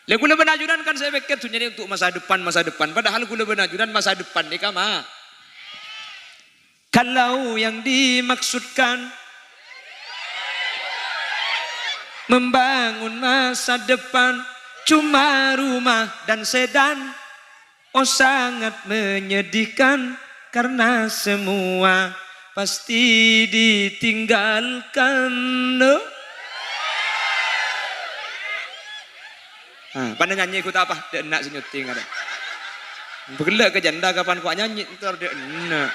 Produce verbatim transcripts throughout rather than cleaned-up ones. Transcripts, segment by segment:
Lha, kaulâ bân ajunan kan sè èpèkkèr dhunnya nèka untuk masa depan, masa depan. Padahal kaulâ bân ajunan masa depan nèka ma-, Kalau yang dimaksudkan membangun masa depan cuma rumah dan sedan, oh, sangat menyedihkan karena semua pasti ditinggalkan, no? Ah, pada nyanyi ikut apa? Dâ' enna' sè nyuting arè. Bâghellâ' ka jhândhâ kapan ko' nyanyi, entar dâ' enna'.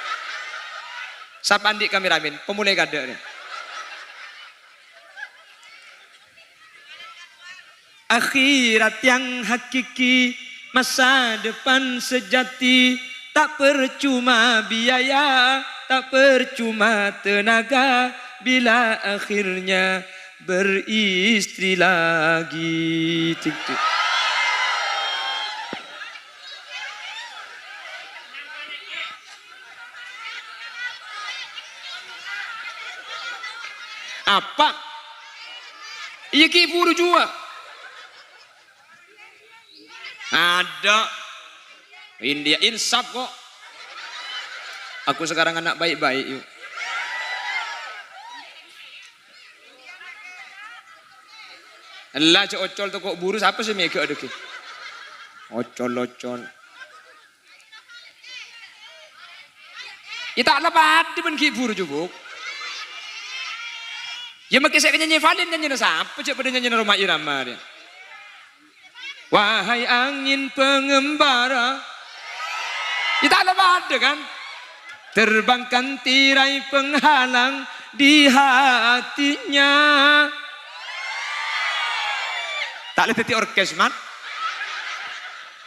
Sapa andi' kameramen? Pamolaè kadâ' rè. Akhirat yang hakiki, masa depan sejati, tak percuma biaya, tak percuma tenaga, bila akhirnya beristri lagi. Tik, tik. Apa? Iyâ, ghi' bhuru jhuwâ. Adâ'. India insaf ko'. Aku sekarang anak baik-baik, yuk. Ella, jhâ' ocol toko' bhuru, sapa sè mèghâ' adâggi? Ocol-ocol. Yâ, ta' la padâ bân ghi' bhuru jhubuk. Yâ, makkè sè nyanyi Valen, nyanyina sapa? Jhâ' padâ nyanyina Rhoma Irama, rè. Wahai angin pengembara. Yâ, ta' la padâ, kan? Terbangkan tirai penghalang di hatinya. Ta' la dhâddhi orkes, man.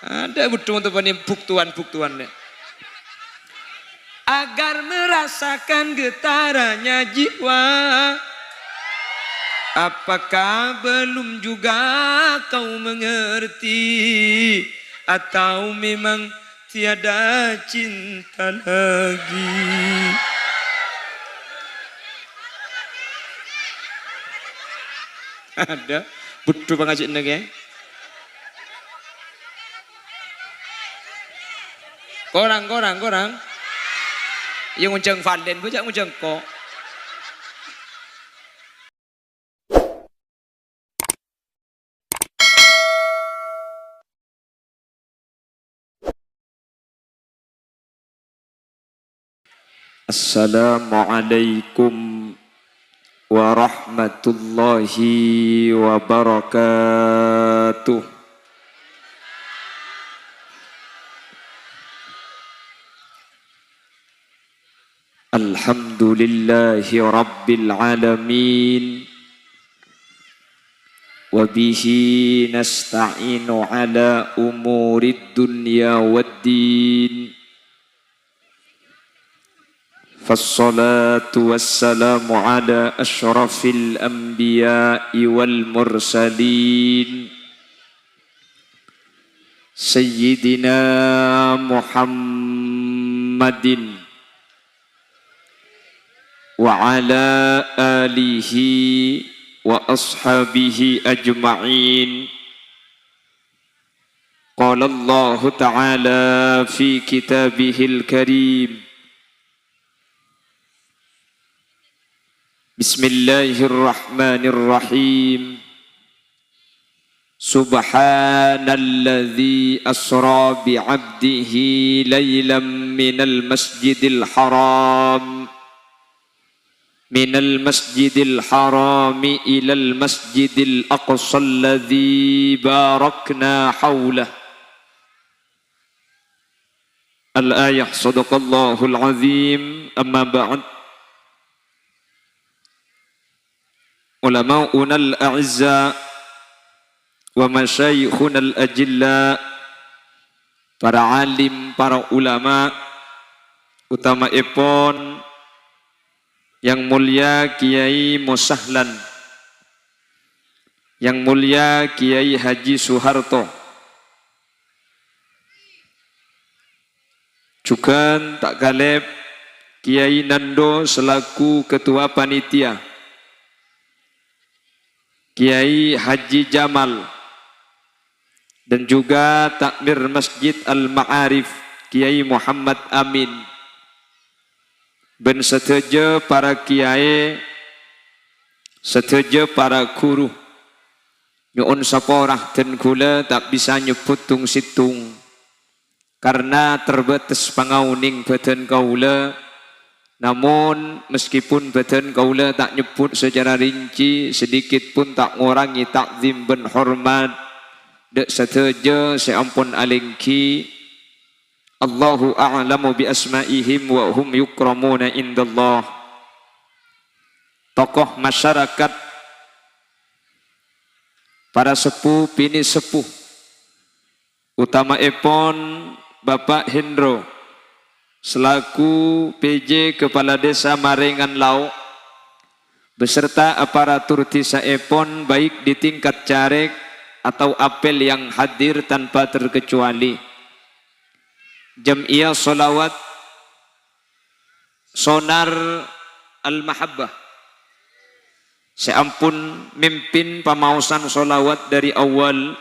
Adâ' bhuddhu mon tepani buktuwan-buktuwan, nè. Agar merasakan getarannya jiwa. Apakah belum juga kau mengerti? Atau memang tiada cinta lagi? Adâ', bhuddhu pangajhiânna, kè. Korang, korang, korang. Yâ, ngonjhâng Valen, bâjâ ngonjhâng ko'. Assalamualaikum warahmatullahi wabarakatuh. Alhamdulillahi rabbil alamin. Wa bihi nasta'inu ala umurid dunya wad din. Fassalatu wassalamu ala asyrafil anbiya'i wal mursalin. Sayyidina Muhammadin wa ala alihi wa ashabihi ajma'in. Qala Allahu ta'ala fi kitabihil karim. Bismillahirrahmanirrahim. Subhanalladzi asra bi'abdihi lailam minal masjidil haram, minal masjidil harami ilal masjidil aqsalladzi barakna haulah. Al-ayah, sadaqallahul azim, amma ba'd. Ulama'unal a'izza wa masyayikhunal ajilla, para alim, para ulama, utama'èpon Yang Mulya Kiai Mosahlan, Yang Mulya Kiai Haji Suharto, jhughân ta' kalèp Kiai Nando selaku ketua panitia, Kiai Haji Jamal, dan juga Takmir Masjid Al-Ma'arif, Kiai Muhammad Amin, bân sadhâjâ para kiai, sadhâjâ para ghuru. Nyo'on sapora dân kaulâ ta' bisa nyebbhut tong-sèttong, karna terbatas pangaonèng bhâdhân kaulâ. Namon, meskipun bhâdhân kaulâ ta' nyebbhut sacara rinci, sedikit pun ta' ngorangè ta'zim bân hormat dâ' sadhâjâ sè ampon alèngghi. Allahu a'lamu bi asma'ihim wa hum yukramuna indallah. Tokoh masyarakat, para seppo binè' seppo, utamaèpon Bapa' Hendro selaku P J Kepala Desa Marengan Lao', beserta aparatur dhisaèpon, baik di tingkat carèk atau apel yang hadir tanpa terkecuali. Jam'iyah Sholawat Sonar Al-Mahabbah sè ampon mimpin pamaosan sholawat dâri awwal,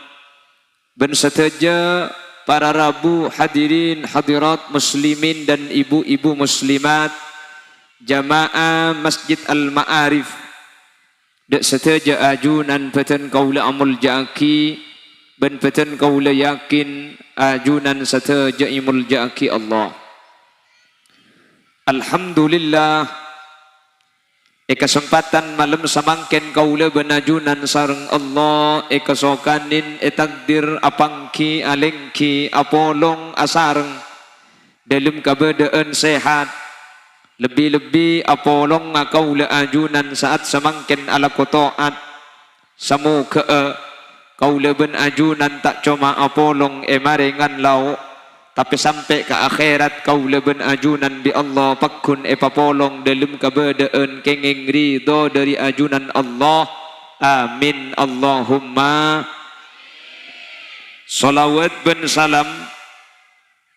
bân sadhâjâ para rabu, hadirin hadirat muslimin dan ibu-ibu muslimat, jamaah Masjid Al-Ma'arif. Dâ' sadhâjâ ajunan bhâdhân kaulâ amoljâ'aghi, bân bhâdhân kaulâ yakin ajunan sadhâjâ èmoljâ'aghi Allah. Alhamdulillah, è kasempadhân malem samangkèn kaulâ bân ajunan sareng Allah èkasokanè ètakdir apangghi alèngghi apolong asareng dâlem kabâdâ'ân sehat, lebbi-lebbi apolonga kaulâ ajunan sa'at samangkèn alako to'at. Samoghâ'â kaulâ bân ajunan ta' coma apolong è Marengan Lao', tapè sampè' ka akhèrat kaulâ bân ajunan bi' Allah pagghun èpapolong dâlem kabâdâ'ân kèngèng ridho dâri ajunan Allah. Amin, Allahumma. Sholawat bân salam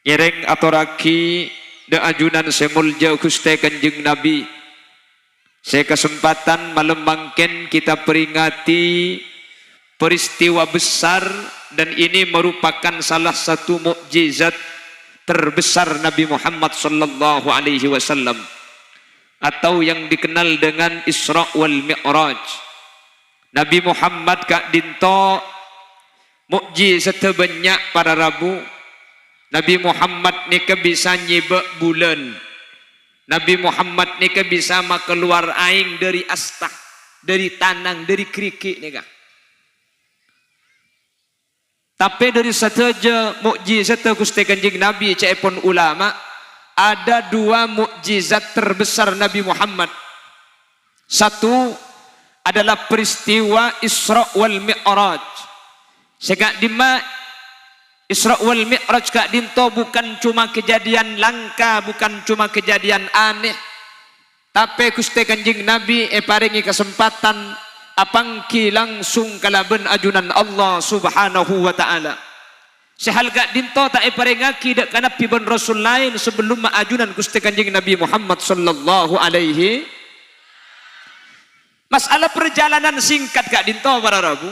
ngèrèng atorraghi dâ' ajunan sè moljâ Ghustè Kanjeng Nabi, sè kasempadhân malem mangkèn kita peringati peristiwa besar, dan ini merupakan salah satu mukjizat terbesar Nabi Muhammad sallallahu alaihi wasallam, atau yang dikenal dengan Isra wal Mi'raj. Nabi Muhammad ka'dinto mukjizadda bânnya', para rabu. Nabi Muhammad nèka bisa nyèbâ' bulân. Nabi Muhammad nèka bisa makalowar aèng dâri asta, dâri tanang, dâri ghârighi' nèka. Tapè dâri sadhâjâ mukjizadda Ghustè Kanjeng Nabi, ca'èpon ulama, ada dua mukjizat terbesar Nabi Muhammad. Satu adalah peristiwa Isra wal Mi'raj. Sè ka'dimma Isra wal Mi'raj ka'dinto bukan cuma kejadian langka, bukan cuma kejadian aneh, tapè Ghustè Kanjeng Nabi èparèngè kasempadhân apangghi langsung kalabân ajunan Allah Subhanahu wa Ta'ala. Sè hal ka'dinto ta' èparèngaghi dâ' ka nabbhi bân rasul laèn sabellumma ajunan Ghustè Kanjeng Nabi Muhammad sallallahu alaihi. Masalah perjalanan singkat ka'dinto, para rabu,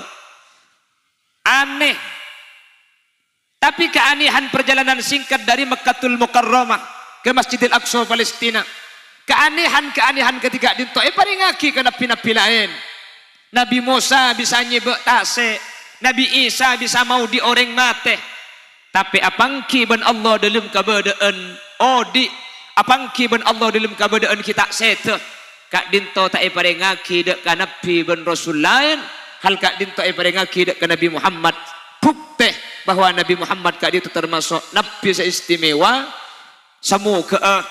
aneh. Tapè kaanehan perjalanan singkat dâri Makkatul Mukarramah ka Masjidil Aqsa Palestina, kaanehan-kaanehan kadhi ka'dinto èparèngaghi ka nabbhi-nabbhi laèn. Nabbhi Mosa bisa nyèbâ' tasè', Nabbhi Isa bisa maodi' orèng matè. Tapè apangghi bân Allah dâlem kabâdâ'ân odi', apangghi bân Allah dâlem kabâdâ'ân ghi' ta' sèdhâ, ka'dinto ta' èparèngaghi dâ' ka nabbhi bân rasul laèn, hal ka'dinto èparèngaghi dâ' ka Nabbhi Muhammad. Buktè bahwa Nabbhi Muhammad ka'dinto tamaso' nabbhi sè istimewa. Samoghâ'â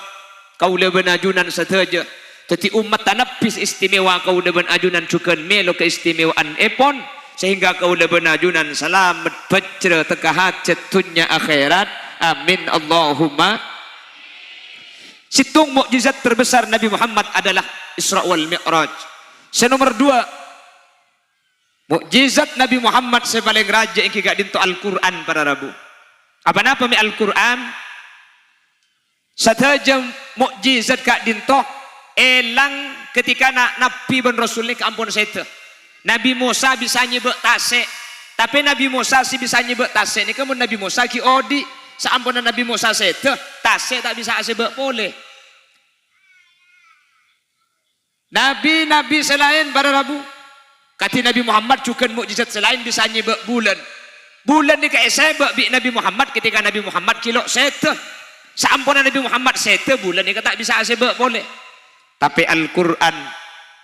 kaulâ bân ajunan sadhâjâ dhâddhi ommatta nabbhi sè istimewa, kaulâ bân ajunan jhughân mèlo kaistimewaanèpon, sehingga kaulâ bân ajunan salamet bhâjrâ tekka hajhât dhunnya akhèrat. Amin, Allahumma. Sèttong mukjizat terbesar Nabbhi Muhammad adalah Isra wal Mi'raj. Sè nomer dua, mukjizat Nabbhi Muhammad sè palèng rajâ èngghi ka'dinto Al-Qur'an, para rabu. Apa-napa mè' Al-Qur'an? Sadhâjâ mukjizat ka'dinto èlang ketika na-, nabbhi bân rasul nèka ampon sèdhâ. Nabbhi Mosa bisa nyèbâ' tasè', Tapè Nabbhi Mosa sè bisa nyèbâ' tasè' nèka mon Nabbhi Mosa ghi' odi'. Saamponna Nabbhi Mosa sèdhâ, tasè' ta' bisa asèbâ' polè. Nabbhi-nabbhi sè laèn para rabu, kadhi Nabbhi Muhammad jhughân mo'jizat sè laèn bisa nyèbâ' bulân. Bulân nèka èsèbâ' bi' Nabbhi Muhammad ketika Nabbhi Muhammad ghi' lo' sèdhâ. Saamponna Nabbhi Muhammad sèdhâ, bulân nèka ta' bisa asèbâ' polè. Tapè Al-Qur'an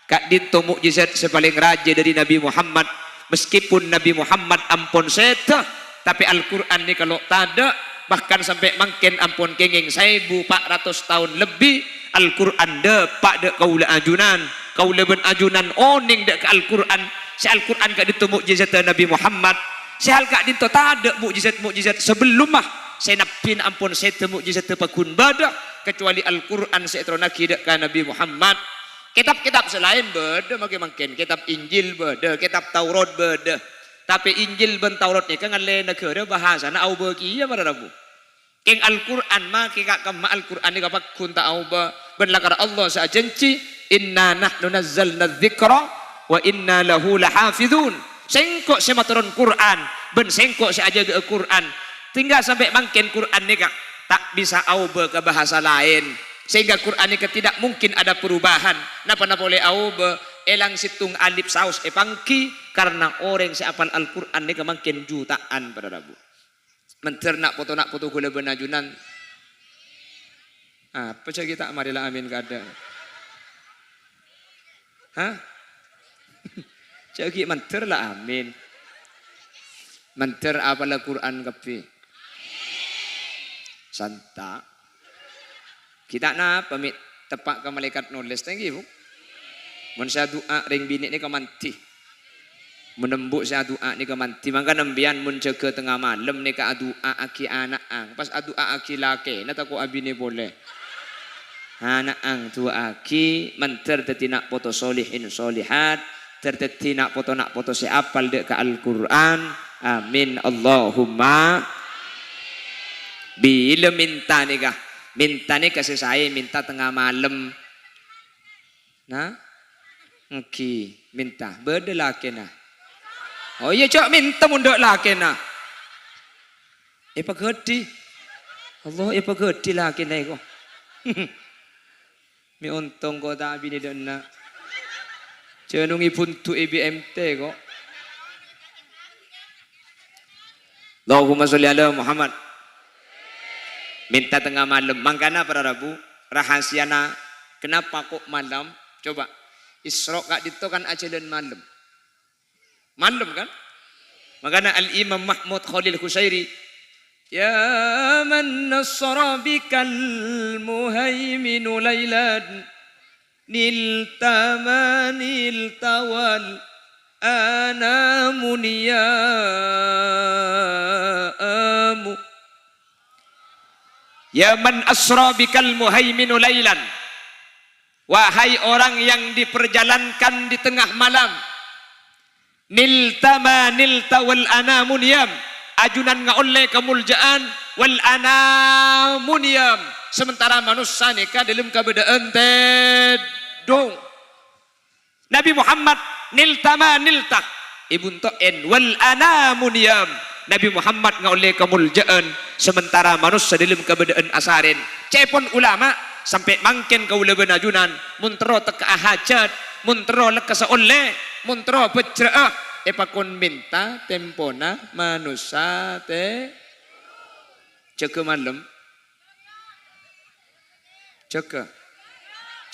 ka'dinto mo'jizat sè palèng rajâ dhâri Nabbhi Muhammad. Meskipun Nabbhi Muhammad ampon sèdhâ, tapè Al-Qur'an nèka lo' tadâ', bahkan sampè' mangkèn ampon kèngèng saèbu pa' ratos taon lebbi, Al-Qur'an dâpa' dâ' kaulâ ajunan. Kaulâ bân ajunan onèng dâ' ka Al-Qur'an, sè Al-Qur'an ka'dinto mo'jizatta Nabbhi Muhammad, sè hal ka'dinto tadâ' mo'jizat-mo'jizat sabellumma, sè Nabbhina ampon sèdhâ mo'jizatta pagghun bâdâ, kecuali Al-Qur'an sè ètoronnaghi dâ' ka Nabbhi Muhammad. Kètab-kètab sè laèn bâdâ makè mangkèn, kètab Injil bâdâ, kètab Taurat bâdâ. Tapè Injil bân Taurat nèka ngallè naghârâ bhâsana aobâ kèya para rabu. Kèng Al-Qur'an makè ka-, kemma Al-Qur'an nèka pagghun ta' aobâ, bân lakar Allah sè ajhânjhi, "Inna nahnu nazzalna dzikra wa inna lahu lahafidhun." Sèngko' sè matoron Qur'an, bân Sèngko' sè ajâgâ'â Qur'an. Sèngghâ sampè' mangkèn Qur'an nèka ta' bisa aobâ ka bhâsa laèn. Sehingga Qur'an nèka tidak mungkin ada perubahan. Napa-napa polè aobâ, èlang sèttong alif saos èpangghi, karna orèng sè apal Al-Qur'an nèka mangkèn juta'an para rabu. Mandhâr na' poto-na' poto ghulâ bân ajunan. Apa jhâ' ghi' ta' marè la amin kadhâng? Hah? Jhâ' ghi' mandhâr la amin. Mandhâr apal Qur'an kabbhi. Santa'. Ghi' ta' napa, mè' teppa' ka malaèkat nolès, ta' ènggi, Bu? Mon sè adu'a rèng binè' nèka mandhi. Mon embu' sè adu'a nèka mandhi, mangkana empèyan mon jâgâ tengnga malem nèka adu'aaghi ana'na, pas adu'aaghi lakèna tako' abinè polè. Ana'na du'aaghi, mandhâr dhâddhi na' poto solihin solihat, dhâr dhâddhi na' poto-na' poto sè apal dâ' ka Al-Qur'an. Amin, Allahumma. Bilâ mènta nèka? Mènta nèka sè saè mènta tengnga malem. Nah? Ènggi, mènta. Bâdâ lakèna. Oh iyâ, jhâ' mènta mon dâ' lakèna. Èpaghâdhi. Allah èpaghâdhi lakèna èko. Mè' ontong ko' ta' abinè dâ' enna'. Jhâ' nongè bundu' è B M T ko'. Allahumma sholli ala Muhammad. Mènta tengnga malem. Mangkana para rabu, rahasiana kenapa kok malam? Coba, Isra' ka'dinto kan ajhâlân malem. Malem kan? Mangkana Al-Imam Mahmud Khalil Husairi, "Ya man asra bikal muhaiminu lailan, nilta ma nilta wal anamu niyamu." "Ya man asra bikal muhaiminu lailan." Wahai orang yang diperjalankan di tengah malam, nilta ma nilta wal anamu niyam, ajunan ngaollè kamolja'an, wal anamu niyam, sementara manossa nèka dâlem kabâdâ'ân tèdung. Nabi Muhammad nilta ma nilta, èbunto'èn, wal anamu niyam. Nabi Muhammad ngaollè kamolja'an, sementara manossa dâlem kabâdâ'ân asarèn. Ca'èpon ulama, sampè' mangkèn kaulâ bân ajunan, mon terro tekka'a hajat, mon terro lekkassa ollè, mon terro bhâjrâ'â, èpakon mènta tempona manossa tè-, jâgâ malem. Jâgâ.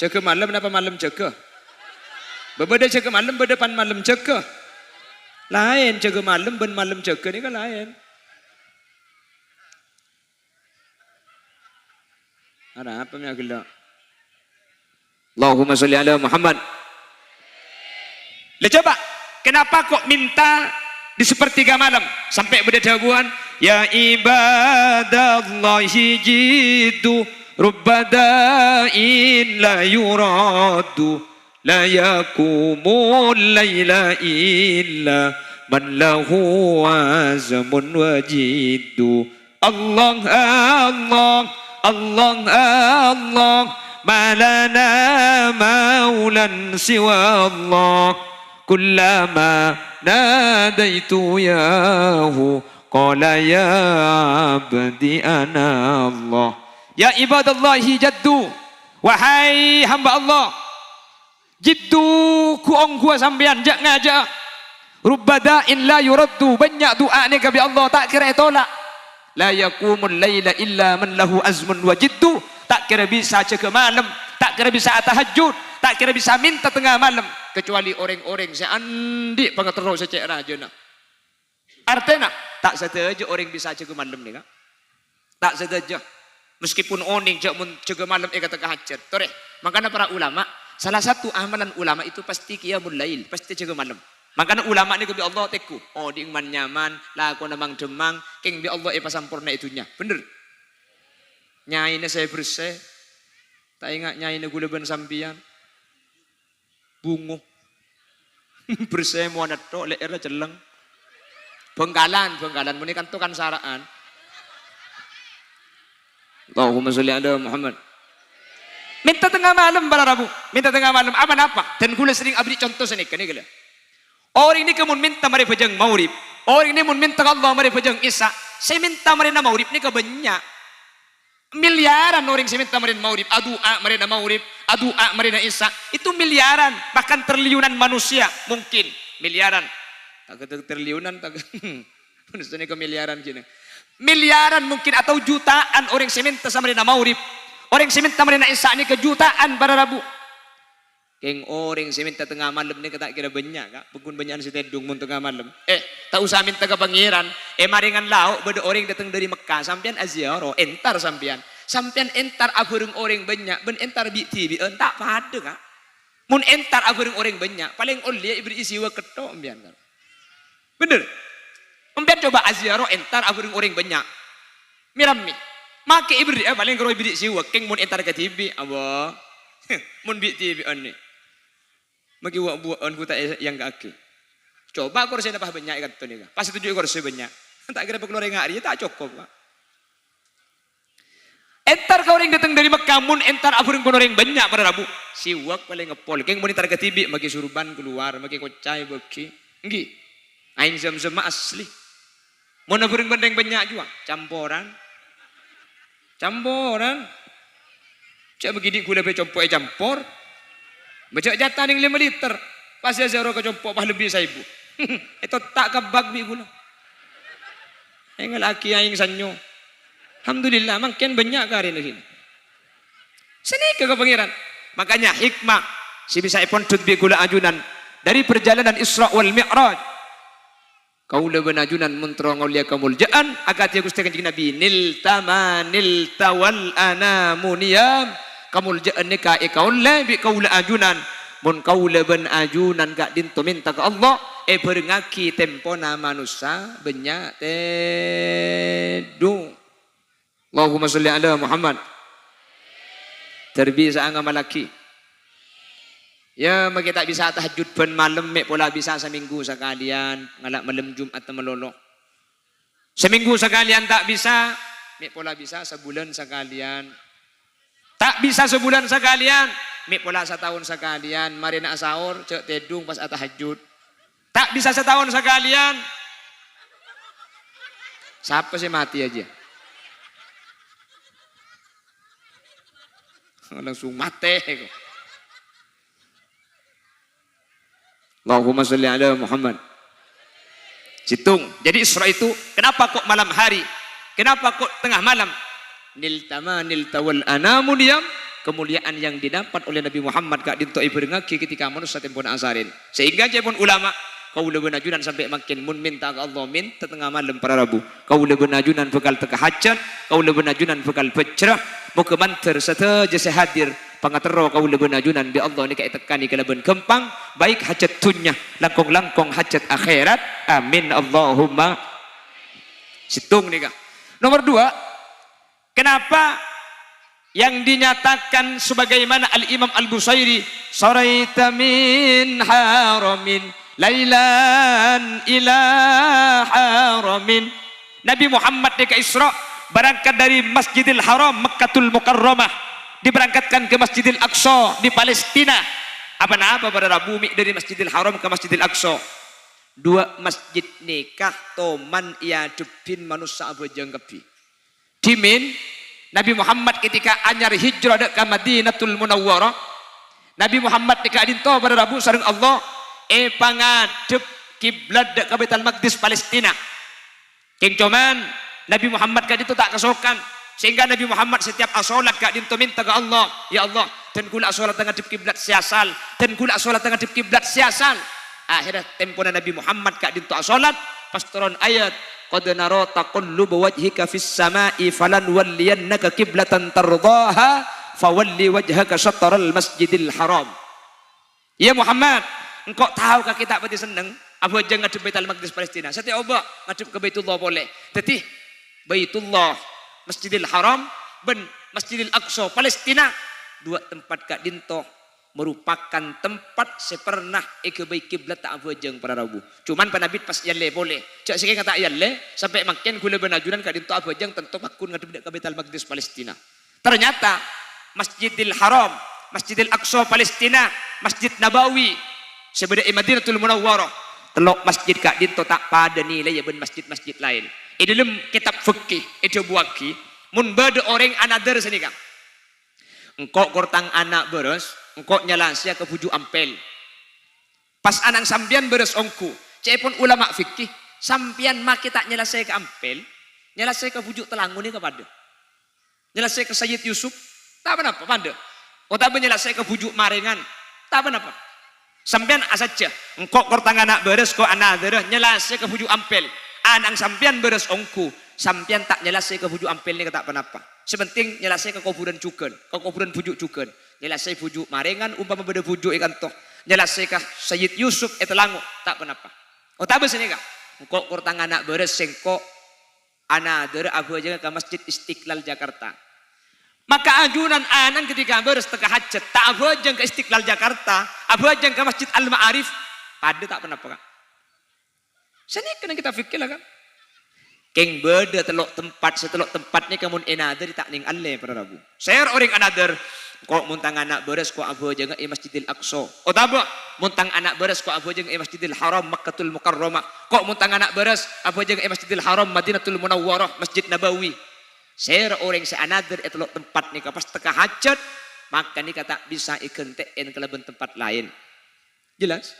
Jâgâ malem napa malem jâgâ? Bâ-, bâdâ jâgâ malem, bâdâ pan malem jâgâ. Laèn jâgâ malem bân malem jâgâ nèka laèn. Arapa mè' aghellâ'? Allahumma sholli ala Muhammad. Lah coba, kenapa kok minta di sepertiga malam? Sampai bâdâ dhâbuwân, "Ya ibadallahi jiddu, rubba da'in la yuraddu, la yaqumul laila illa man lahu azmun wa jiddu." Allah, Allah, Allah, Allah, ma lana maulan siwa Allah. Kullama ناديت ياه قال يا عبدي أنا الله. يا عباد الله جدوا. Wahai hamba Allah, jiddu, ghu-ongghuwâ sampèyan, jhâ' ngajhâ'â. Rubba da'in la yuraddu, bânnya' du'a nèka bi' Allah ta' kèra ètolak. La yaqumul laila illa man lahu azmun wa jiddu, ta' kèra bisa jâgâ malem, ta' kèra bisa atahajjud, ta' kèra bisa mènta tengnga malem, kecuali orèng-orèng sè andi' pangaterro sè cè' rajâna. Artèna, ta' sadhâjâ orèng bisa jâgâ malem nèka. Ta' sadhâjâ. Meskipun onèng jhâ' mon jâgâ malem èkatèka hajhât. Torè, mangkana para ulama, salah satu amalan ulama itu pasti qiyamul lail, pasti jâgâ malem. Mangkana ulama nèka bi' Allah tèngghu, odi'na man-nyaman, lakona mang-dhâmmang, kèng bi' Allah èpasampornaè dhunnya. Bhender? Nyaèna sè bersè, ta' enga' nyaèna ghulâ bân sampèyan. Bungo. Bersè mowana tho', lè'èrra cellèng. Bhângkalan, Bhângkalan, mon è kanto kan sara'an. Allahumma sholli ala Muhammad. Mènta tengnga malem, para rabu. Mènta tengnga malem. Apa napa? Dan ghulâ serrèng aberri' conto sanèka, nèka, lho. Orèng nèka mon mènta marè bhâjâng maghrib. Orèng nèka mon mènta ka Allah marè bhâjâng isya. Sè mènta marèna maghrib nèka bânnya'. Miliyaran orèng sè mènta marèna maghrib, adu'a marèna maghrib, adu'a marèna isya. Itu miliyaran, bahkan triliunan manusia mungkin. Miliyaran. Ta' kèdhâ triliunan, ta' kèdhâ. Manusia nèka miliyaran gini. Miliyaran mungkin atau jutaan orèng sè mènta samarèna maghrib. Orèng sè mènta marèna isya nèka jutaan, para rabu. Kèng orèng sè mènta tengnga malem nèka ta' kèra bânnya', Ka'. Paggun bânnya'an sè tèdung mon tengnga malem. Eh, ta' osa mènta ka Pangèran. È marèngan lao' bâdâ orèng dâteng dâri Mekkah, sampèyan aziarah, entar sampèyan. Sampèyan entar abhâreng orèng bânnya', bân entar bi'-dhibi'ân ta' padâ, Ka'. Mon entar abhâreng orèng bânnya', palèng ollè èberri'i siwak kettok sampèyan, Ka'. Bhender? Sampèyan coba aziarah entar abhâreng orèng bânnya'. Mè-rammè. Makè èberri'a, palèng karo èberri' siwak, kèng mon entar kadhibi', abâ. Mon bi'-dhibi'ân nè. Makè wa'-buwa'an ghu ta' èyangka'aghi. Coba korsèna pas bânnya' è kanto nèka. Pas ètoju'i korsè bânnya'. Ta' kèra pakalowar enga' rèya ta' cokop, Ka'. Entar ka orèng dâteng dâri Mekkah, mon entar abhâreng bân orèng bânnya', para rabu. Siwak palèng ngeppol. Kèng mon entar kadhibi', makè surban kalowar, makè koca' èbâghi. Èngghi. Aèng Zamzam ma' asli. Mon abhâreng bân orèng bânnya' juwa, camporan. Camporan. Jhâ' bâghi dhi' ghulâ bhâi compo' ècampor. Bâjâ' jhâta nèng lèma liter. Pas èaziarah ka compo' pas lebbi saèbu. Ètotta' ka bak bi' ghulâ. Èngala'aghi aèng sannyo. Alhamdulillah, mangkèn bânnya' karèna sini. Sanèka ka Pangèran. Makanya hikmah sè bisa èpondhut bi' ghulâ ajunan dâri perjalanan Isra wal Mi'raj. Kaulâ bân ajunan mon terro ngaollèya kamoljâ'ân akadhi Ghustè Kanjeng Nabi, "Nilta ma nilta wal anamu niyam." Kamoljâ'ân nèka èkaollè bi' kaulâ ajunan. Mon kaulâ bân ajunan ka'dinto mènta ka Allah, èbhârengngaghi tempona manossa bânnya' tèdung. Allahumma sholli ala Muhammad. Dâr bisa'a ngamallaghi. Ya, makè ta' bisa tahajjud bân malem, mè' pola bisa samènggu sakalèyan, ngala' malem Jum'atta malolo. Samènggu sakalèyan ta' bisa, mè' pola bisa sabulân sakalèyan. Ta' bisa sabulân sakalèyan, mè' pola sataon sakalèyan, marèna asaor, jhâ' tèdung pas atahajjud. Ta' bisa sataon sakalèyan. Sapa sè matè, Haji? Langsung matè, kok. Allahumma sholli ala Muhammad. Sèttong. Jadi Isra itu, kenapa kok malam hari? Kenapa kok tengah malam? Nilta ma nilta wal anamu niyam, kemuliaan yang didapat oleh Nabi Muhammad ka'dinto èbhârengngaghi ketika manossa tempona asarèn. Sehingga ca'èpon ulama, kaulâ bân ajunan sampè' mangkèn mon mènta ka Allah, mènta tengnga malem para rabu. Kaulâ bân ajunan bhâkal teka hajhât, kaulâ bân ajunan bhâkal bhâjrâ. Moghâ mandhâr sadhâjâ sè hadir, pangaterro kaulâ bân ajunan bi' Allah nèka ètekkanè kalabân ghâmpang, baik hajhât dhunnya, langkong-langkong hajhât akhèrat. Amin, Allahumma. Sèttong nèka. Nomor dua, kenapa yang dinyatakan sebagaimana Al-Imam Al-Busairi, "Saraita min haramin lailan ila haramin." Nabi Muhammad nèka Isra berangkat dari Masjidil Haram, Mekkatul Mukarramah, diberangkatkan ke Masjidil Aqsa di Palestina. Apa-napa para rabu mè' dari Masjidil Haram ke Masjidil Aqsa? Duwâ' masjid nèka toman èadhebbhin manossa abhâjâng kabbhi. Dhimèn Nabi Muhammad ketika anyar hijrah dâ' ka Madinatul Munawwarah, Nabi Muhammad nèka ka'dinto para rabu sareng Allah èpangadhep kiblat dâ' ka Baitul Maqdis Palestina. Kèng coman Nabi Muhammad ka'dinto ta' kasokan, sehingga Nabi Muhammad setiap asolat ka'dinto mènta ka Allah, "Ya Allah, dân kaulâ asolata ngadhep kiblat sè asal, dân kaulâ asolata ngadhep kiblat sè asal." Akhirnya tempona Nabi Muhammad ka'dinto asolat, pas toron ayat, "Qad nara taqalluba wajhika fis sama'i falanuwalliyannaka qiblatan tardhaha, fawalli wajhaka syatral masjidil haram." "Ya Muhammad, engko' tao kakè ta' patè senneng abhâjâng ngadhep Baitul Maqdis Palestina. Satèya obâ ngadhep ka Baitullah polè." Dhâddhi, Baitullah, Masjidil Haram, bân Masjidil Aqsa, Palestina, duwâ' tempat ka'dinto merupakan tempat sè pernah èghâbây kiblat ta' abhâjâng para rabu. Coman panabit pas èyallè polè. Jhâ' sakènga ta' èyallè, sampè' mangkèn kaulâ bân ajunan ka'dinto abhâjâng tanto pagghun ngadhep dâ' ka Baitul Maqdis Palestina. Ternyata Masjidil Haram, Masjidil Aqsa Palestina, Masjid Nabawi sè bâdâ è Madinatul Munawwarah, tello' masjid ka'dinto ta' padâ nilaina bân masjid-masjid laèn. È dâlem kètab fikih èdhâbuwâghi, mon bâdâ orèng anadhâr sanèka, "Engko' kor tang ana' bârâs, engko' nyalasèya ka bhuju' ampèl." Pas ana'na sampèyan bârâs ongghu, ca'èpon ulama fikih, sampèyan makè ta' nyalasè ka ampèl, nyalasè ka bhuju' talango nèka padâ. Nyalasè ka Sayyid Yusuf, ta' ponapa, padâ. Otabâ nyalasè ka bhuju' marèngan, ta' ponapa. Sampèyan asajjhâ, engko' kor tang ana' bârâs ko' anadhârâ nyalasè ka bhuju' ampèl. Ana'na sampèyan bârâs ongghu, sampèyan ta' nyalasè ka bhuju' ampèl nèka ta' ponapa. Sè penting nyalasè ka kobhurân jhughân, ka kobhurân bhuju' jhughân. Nyalasè bhuju' marèngan, ompama bâdâ bhuju' è kanto. Nyalasè ka Sayyid Yusuf è talango, ta' ponapa. Otabâ sanèka, engko' kor tang ana' bârâs sèngko' anadhârâ abhâjângnga ka Masjid Istiqlal Jakarta. Maka ajunan ana'na ketika bârâs tekka hajat, ta' abhâjâng ka Istiqlal Jakarta, abhâjâng ka Masjid Al-Ma'arif, padâ ta' ponapa, Ka'? Sanèka neng kètab fikih la, Ka'. Kèng bâdâ tello' tempat, sè tello' tempat nèka mon ènadhâri ta' nèng allè para rabu. Sèra orèng anadhâr, "Ko' mon tang ana' bârâs ko' abhâjângnga è Masjidil Aqsa." Otabâ, "Mon tang ana' bârâs ko' abhâjângnga è Masjidil Haram, Makkatul Mukarramah. Ko' mon tang ana' bârâs abhâjângnga è Masjidil Haram, Madinatul Munawwarah, Masjid Nabawi." Sèra orèng sè anadhâr è tello' tempat nèka pas tekka hajat, maka nèka ta' bisa èghântè'è kalabân tempat laèn. Jelas?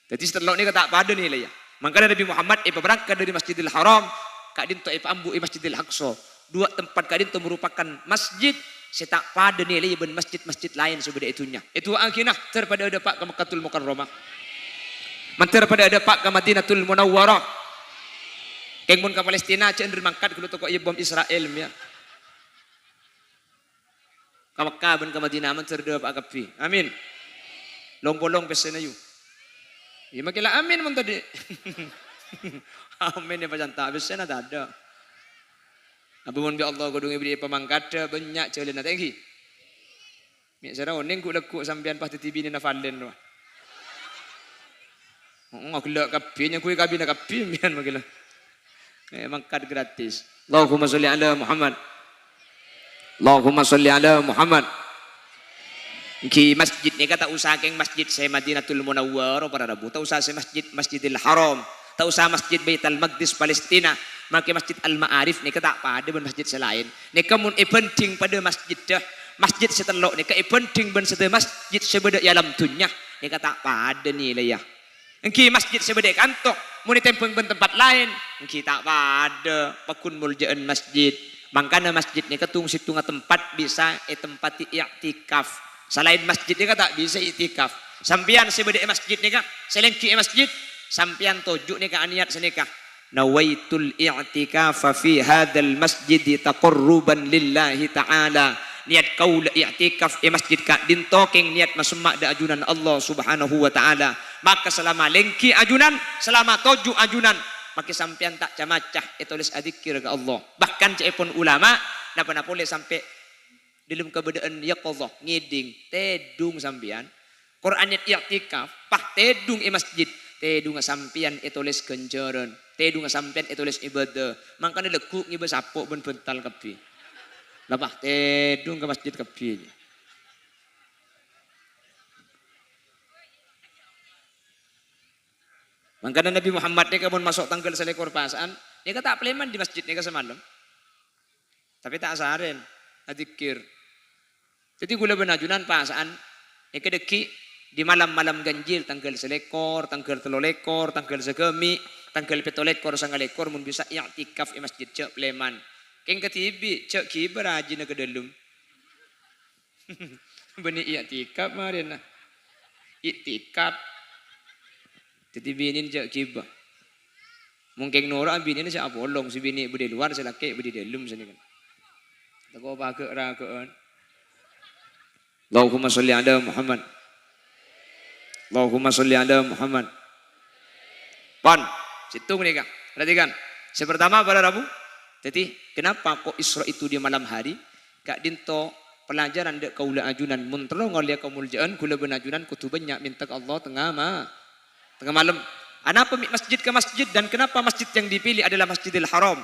Dhâddhi sè tello' nèka ta' padâ nilaina. Mangkana Nabi Muhammad èpaberangkat dâri Masjidil Haram, ka'dinto èpaambu è Masjidil Aqsa. Duwâ' tempat ka'dinto merupakan masjid sè ta' padâ nilaina bân masjid-masjid laèn sè bâdâ è dhunnya. Èdu'aaghina, mandhâr padâ adâpa' ka Makkatul Mukarramah. Mandhâr padâ adâpa' ka Madinatul Munawwarah. Kèng mon ka Palestina, jhâ' nèr mangkat ghâllu tako' èbom Israel, ya. Ka Mekkah bân ka Madinah mandhâr adâpa' kabbhi. Amin. Long-polong pèssèna, yu. Iyâ, makè la amin mon tadâ'. Amin, ya, pacan ta' pèssèna tadâ'. Apa mon bi' Allah kodhu ngèbârri' pamangkadhâ bânnya' jhâlânna, ta' ènggi? Mè' sèra onèng ghu'-lagghu' sampèyan pas dhâddhi binèna Valen, rowa. Oh, ghellâ' kabbhi, nyangghuyâ kabinna kabbhi, sampèyan makè la. Eh, mangkat gratis. Allahumma sholli ala Muhammad. Allahumma sholli ala Muhammad. Ènggi masjid nèka ta' osa kèng masjid sè Madinatul Munawwarah, para rabu. Ta' osa sè masjid Masjidil Haram. Ta' osa masjid Baitul Maqdis Palestina. Makè Masjid Al-Ma'arif nèka ta' padâ bân masjid sè laèn. Nèka mon èbhândhing padâ masjidda, masjid sè tello' nèka èbhândhing bân sadhâjâ masjid sè bâdâ è alam dhunnya, nèka ta' padâ nilaina. Ènggi masjid sè bâdâ è kanto, mon ètembhâng bân tempat laèn, ènggi ta' padâ paggun molja'an masjid. Mangkana masjid nèka tong-sèttonga tempat bisa ètempati i'tikaf. Salaèn masjid nèka ta' bisa i'tikaf. Sampèyan sè bâdâ è masjid nèka, sè lèngghi è masjid, sampèyan toju' nèka anèyat sanèka. "Nawaitul i'tikafa fi hadzal masjidi taqarruban lillahi ta'ala." Niyat kaulâ i'tikaf è masjid ka'dinto kèng niyat masemma' dâ' ajunan Allah Subhanahu wa Ta'ala. Maka salama lèngghi ajunan, salama toju' ajunan, makè sampèyan ta' ca-maca ètolès adzikkèr ka Allah. Bahkan ca'èpon ulama, napa-napa polè sampè' dâlem kabâdâ'ân yaqadhah, ngèdhing, tèdung sampèyan. Qur'an niyat i'tikaf, pas tèdung è masjid, tèdungnga sampèyan ètolès ghânjhârân, tèdungnga sampèyan ètolès ibâdâ. Mangkana lagghu' ngibâ sapo' bân bântal kabbhi. La pas tèdung ka masjid kabbhi. Mangkana Nabi Muhammad nèka mon maso' tangghâl salèkor pasa'an, nèka ta' palèman è masjid nèka samalem. Tapè ta' asarèn, adzikkèr. Dhâddhi ghulâ bân ajunan pasa'an, nèka dhâggi' è malam-malam ganjil, tangghâl salèkor, tangghâl tello lèkor, tangghâl sagâmè', tangghâl pètto lèkor, sanga lèkor, mon bisa i'tikaf è masjid, jhâ' palèman. Kèng kadhibi', jhâ' ghibâ rajina ka dâlem. Bânnè i'tikaf marèna. I'tikaf. Dhâddhi binèna jhâ' ghibâ. Mon kèng noro'a binèna sè apolong, sè binè' bâdâ è lowar, sè lakè' bâdâ è dâlem sanèka. Tako' paghâ'-raghâ'ân. Allahumma sholli ala Muhammad. Allahumma sholli ala Muhammad. Pon, sèttong nèka. Perhatikan. Sè pertama, para rabu. Dhâddhi, kenapa kok Isra itu di malam hari? Ka'dinto pelajaran dâ' kaulâ ajunan, mon terro ngolèya kamolja'an, ghulâ bân ajunan kodhu bânnya' mènta ka Allah tengnga ma-, tengnga malem. Anapa mè' masjid ka masjid, dan kenapa masjid yang dipilih adalah Masjidil Haram?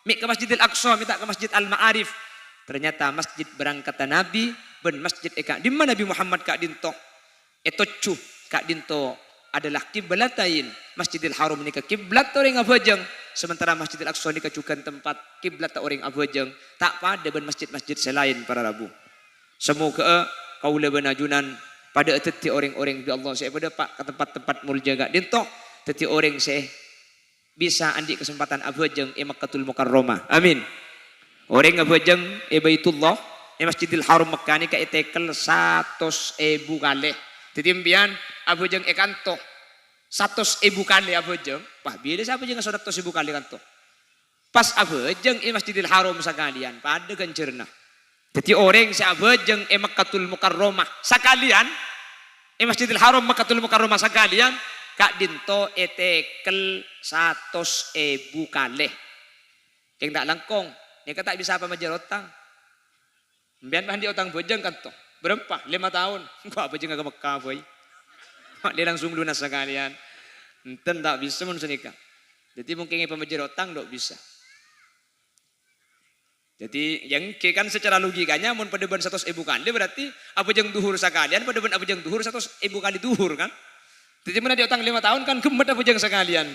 Mè' ka Masjidil Aqsa, mè' ta' ka Masjid Al-Ma'arif. Ternyata masjid berangkata Nabi bân masjid è ka'dimma Nabi Muhammad ka'dinto ètojjhu, ka'dinto adalah kiblatayn. Masjidil Haram nèka kiblat orèng abhâjâng, sementara Masjidil Aqsa nèka jhughân tempat kiblatta orèng abhâjâng, ta' padâ bân masjid-masjid sè laèn, para rabu. Samoghâ'â kaulâ bân ajunan padâ dhâddhi orèng-orèng bi' Allah sè èpadâpa' ka tempat-tempat molja ka'dinto, dhâddhi orèng sè bisa andi' kasempadhân abhâjâng è Makkatul Mukarramah. Amin. Orèng abhâjâng è Baitullah, è Masjidil Haram Mekkah nèka ètekel satos èbu kalè. Dhâddhi, empèyan abhâjâng è kanto satos èbu kalè abhâjâng, wah, bilâ sè abhâjângnga satos èbu kalè kanto? Pas abhâjâng è Masjidil Haram sakalèyan, padâ ghânjhârânna. Dhâddhi, orèng sè abhâjâng è Makkatul Mukarramah sakalèyan, è Masjidil Haram Makkatul Mukarramah sakalèyan, ka'dinto ètekel satos èbu kalè. Kèng ta' langkong, nèka ta' bisa pamajâr otang. Empèyan andi' otang bhâjâng kanto. Bârâmpa? Lèma taon. Engko' abhâjângnga ka Mekkah bhâi. Lè langsung lunas sakalèyan. Enten ta' bisa mon sanèka. Dhâddhi, mon kèngèng pamajâr otang, dâ' bisa. Dhâddhi, ya èngghi kan secara logikanya, mon padâ bân satos èbu kalè, berarti abhâjâng dhuhur sakalèyan padâ bân abhâjâng dhuhur satos èbu kalè dhuhur, kan? Dhâddhi, mon andi' otang lèma taon, kan ghemmet abhâjâng sakalèyan.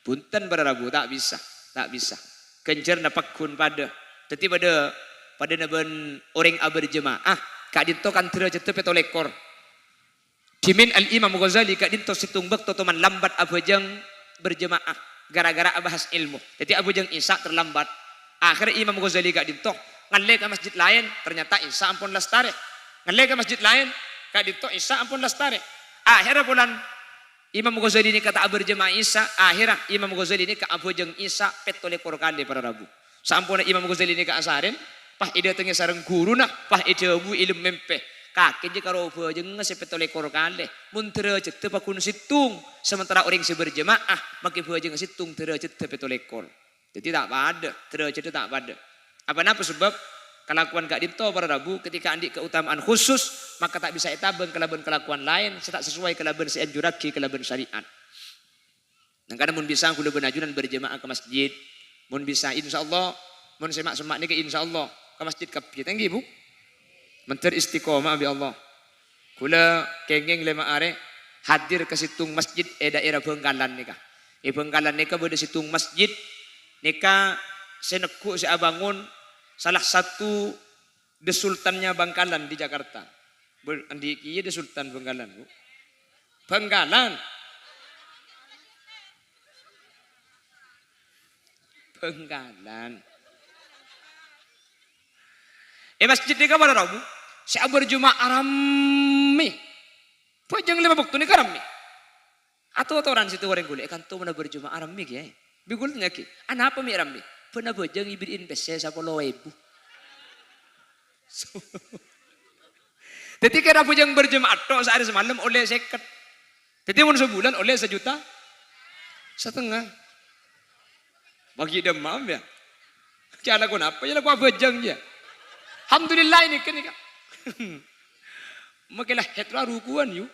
Bhunten, para rabu, ta' bisa, ta' bisa. Ghânjhârânna pagghun padâ. Dhâddhi, padâ, padâna bân orèng aberjemaah, ka'dinto kan dârâjhâddhâ pètto lèkor. Dhimèn Al-Imam Ghazali ka'dinto sèttong bâkto toman lambat abhâjâng berjemaah gara-gara abahas èlmo. Dhâddhi abhâjâng Isya terlambat. Akhèrra Imam Ghazali ka'dinto ngallè ka masjid laèn, ternyata Isya ampon lastarè. Ngallè ka masjid laèn, ka'dinto Isya ampon lastarè. Akhèrra polana Imam Ghazali nèka ta' aberjemaah Isya, akhèrra Imam Ghazali nèka abhâjâng Isya pètto lèkor kalè, para rabu. Saamponna Imam Ghazali nèka asarèn, pas èdâtengngè sareng ghuruna, pas èdhâbuwi è lem mèmpè, "Kakè jiyâ karo bhâjângnga sè pètto lèkor kalè, mon dârâjhâddhâ pagghun sèttong, sementara orèng sè berjemaah makè bhâjângnga sèttong dârâjhâddhâ pètto lèkor." Dhâddhi ta' padâ, dârâjhâddhâ ta' padâ. Apa napa sebab? Kalakowan ka'dinto, para rabu, ketika andi' keutamaan khusus, maka ta' bisa ètabâng kalabân kalakowan laèn sè ta' sesuai kalabân sè èanjurraghi kalabân syariat. Mangkana mon bisa ghulâ bân ajunan berjemaah ka masjid. Mon bisa, insyaallah, mon semma'-semma' nèka insyaallah ka masjid kabbhi. Ta' èngghi, Bu? Mandhâr istiqomah bi' Allah. Ghulâ kèngèng lèma arè hadir ka sèttong masjid è daerah Bangkalan nèka. È Bangkalan nèka bâdâ sèttong masjid nèka sè neggu' sè abângon salah satu The Sultan-nya Bangkalan di Jakarta. Ber-, andi' kèya The Sultan Bangkalan, Bu. Bangkalan. Bangkalan. È masjid nèka para rabu, sè aberjemaah rammè. Bhâjâng lèma bâkto nèka rammè. Ato-atoran sèttong orèng ghulâ, "È kanto monna berjemaah rammè, Kèyaè." Bi' ghulâ tanya'aghi, "Anapa mè' rammè?" "Bân abhâjâng èberri'in pèssè sapolo èbu." Dhâddhi kèra abhâjâng berjemaah tok saarè samalem ollè sèket. Dhâddhi mon sabulân ollè sajuta satengnga. Bâgi' dâmma'am, yâ. Jhâ' alako napa, yâ alako abhâjâng, yâ. Alhamdulillah, ini kan, ini kan. Makè la het la rukuan, yu.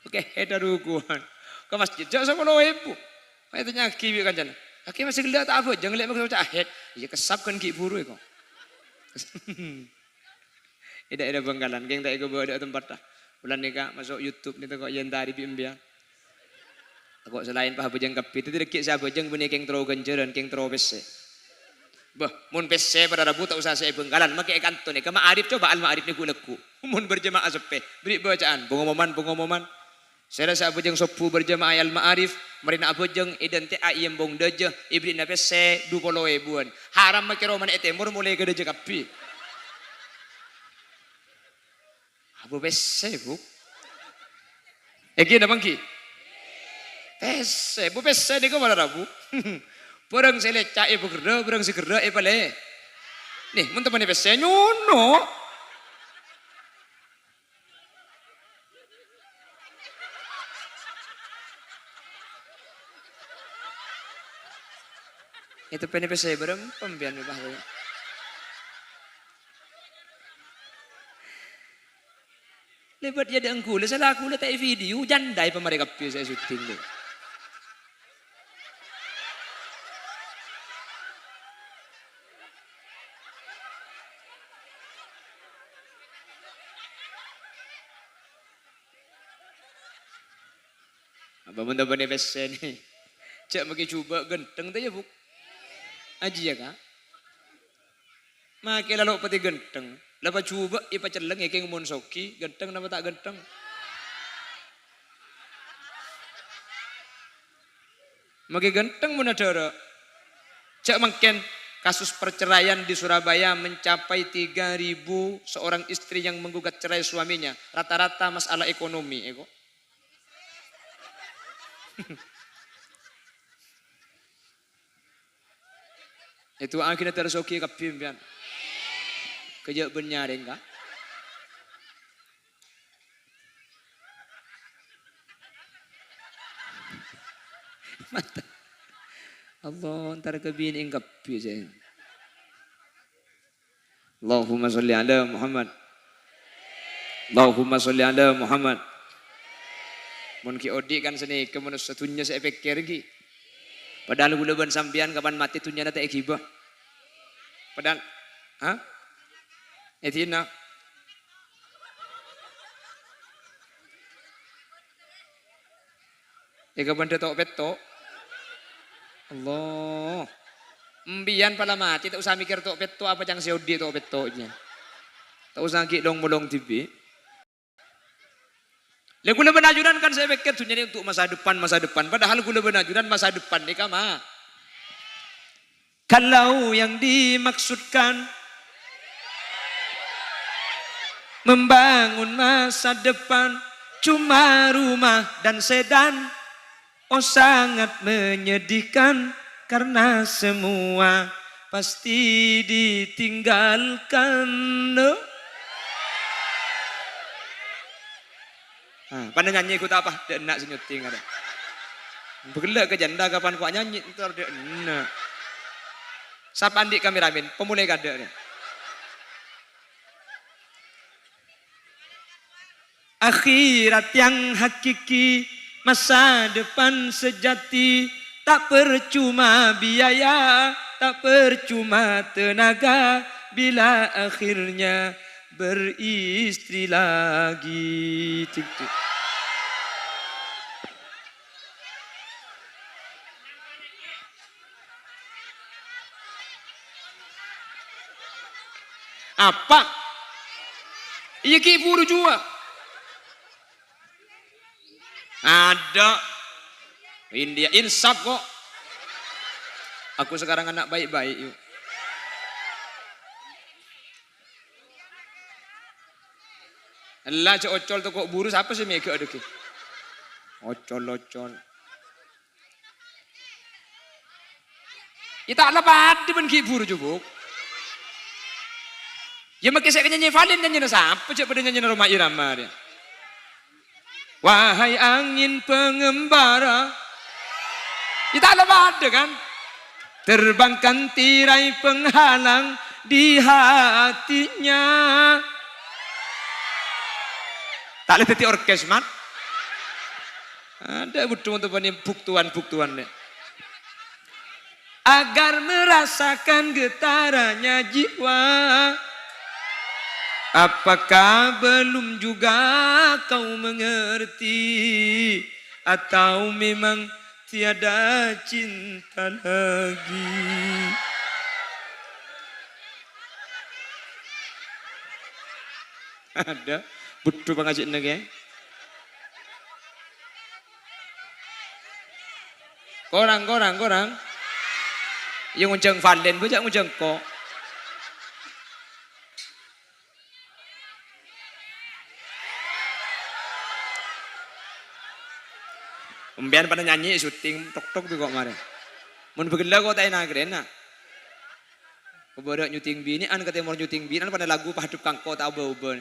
Makè het la rukuan. Ka masjid, jhâ' sapolo èbu. Ayo tanya'aghi bi' kancana. Kakè masih ghellâ' ta' abhâjâng, lè' makè maca het. Iyâ, kèsap kan ghi' buru, yâ, kok. È daerah Bangkalan, kèng ta' èghâbây dâ' tempatta. Bulâ nèka maso' YouTube nèka kok èyèntari bi' empèyan. Kok sè laèn pas abhâjâng kabbhi. Dhâddhi dhâggi' sè abhâjâng bânnè kèng terro ghânjhârân, kèng terro pèssè. Bâh, mon pèssè para rabu ta' osa sè è Bhângkalan, makè è kanto nèka Ma'arif, coba Al-Ma'arif nèghu-lagghu. Mon berjamaah seppè, bherri' bâca'an, pengumuman, pengumuman. Sèra sè abhâjâng sobbhu berjamaah è Al-Ma'arif, marèna abhâjâng, èdânte'a è embong dâjâ, èbherri'na pèssè du polo èbuwân. Haram makè romana è tèmor molaè ka dâjâ kabbhi. Abu pèssè, Bu. Èngghi napa èngghi? Pèssè, Bu, pèssè nèko para rabu. Bârâng sè lècca' èpaghârâ, bârâng sè ghârâ' èpalè. Nè, mon teppa'na pèssè, nyono. Èteppa'na pèssè bârâmpa empèyan, Pak? Lèbât yâ dâ' engghulâ, sala ghulâ ta' è video, janda è pamarè kabbhi sè syuting, lho. Apa mon teppa'na pèssè nè? Jhâ' makè jhubâ' ghântheng ta' iyâ, Bu'? Ajiyâ, Ka'. Makè lalo' patè ghântheng. La pajhubâ' èpacelleng èkèng mon soghi, ghântheng napa ta' ghântheng? Makè ghântheng mon adhârâ. Jhâ' mangkèn, kasus perceraian di Surabaya mencapai tiga ribu seorang istri yang menggugat cerai suaminya. Rata-rata masalah ekonomi, èko. Èdu'aaghi nèter soghi kabbhi empèyan. Kèya bân nyarèng, Ka'. Mata. Allah, entar ka binè'èng kabbhi sè. Allahumma sholli ala Muhammad. Allahumma sholli ala Muhammad. Mon ghi' odi' kan sanèka manossa dhunnya sè èpèkkèr ghi. Padahal ghulâ bân sampèyan kapan matè dhunnyana ta' èghibâ. Padahal, ha? Èdina. Èkabândhâ to'-petto'. Allah. Empèyan pala matè, ta' osa mèkkèr to'-petto' apa ca'na sè odi' to'-petto' jiyâ. Ta' osa ghi' long-molong dhibi'. Lè ghulâ bân ajunan kan sè èpèkkèr dhunnya nè untuk masa depan, masa depan. Padahal ghulâ bân ajunan masa depan nèka ma-, Kalau yang dimaksudkan membangun masa depan cuma rumah dan sedan, oh, sangat menyedihkan karena semua pasti ditinggalkan, loh. Ah, panè nyanyi ghu ta' apa? Dâ' enna' sè nyuting arè. Bâghellâ' ka janda kapan ko' nyanyi, entar dâ' enna'. Sapa andi' kameramen? Pamolaè kadâ' rè. Akhirat yang hakiki, masa depan sejati, tak percuma biaya, tak percuma tenaga, bila akhirnya beristri lagi. Tik, tik. Apa? Iyâ ghi' buru jhuwâ. Adâ'. India insaf ko'. Aku sekarang anak baik-baik, yuk. Ella jhâ' ocol toko' buru, sapa sè mèghâ adâggi'? Ocol-ocol. Yâ ta' la padâ bân ghi' buru jhubuk. Yâ makè sè nyanyè Valen nyanyèna sapa, jhâ' padâ nyanyèna Rhoma Irama rèya. Wahai angin pengembara. Yâ ta' la padâ kan? Terbangkan tirai penghalang di hatinya. Ta' la dhâddhi orkes, Mat. Adâ' budhu monto bânnè buktowan-buktowan, nè. Agar merasakan getarannya jiwa. Apakah belum juga kau mengerti? Atau memang tiada cinta lagi? Ada. Budhu pangajiânna, Kè. Korang, korang, korang. Iyâ, ngonjhâng Valen, bâjâ ngonjhâng ko'. Empèyan padâ nyanyi, syuting, tok-tok bi' ko' marè. Mon bâghellâ' ko' ta' èna-, ghârèna. Ka bârâ' nyuting binè'an, ka tèmor nyuting binè'an, padâ lagu padâ ka engko' ta' obâ-obâ.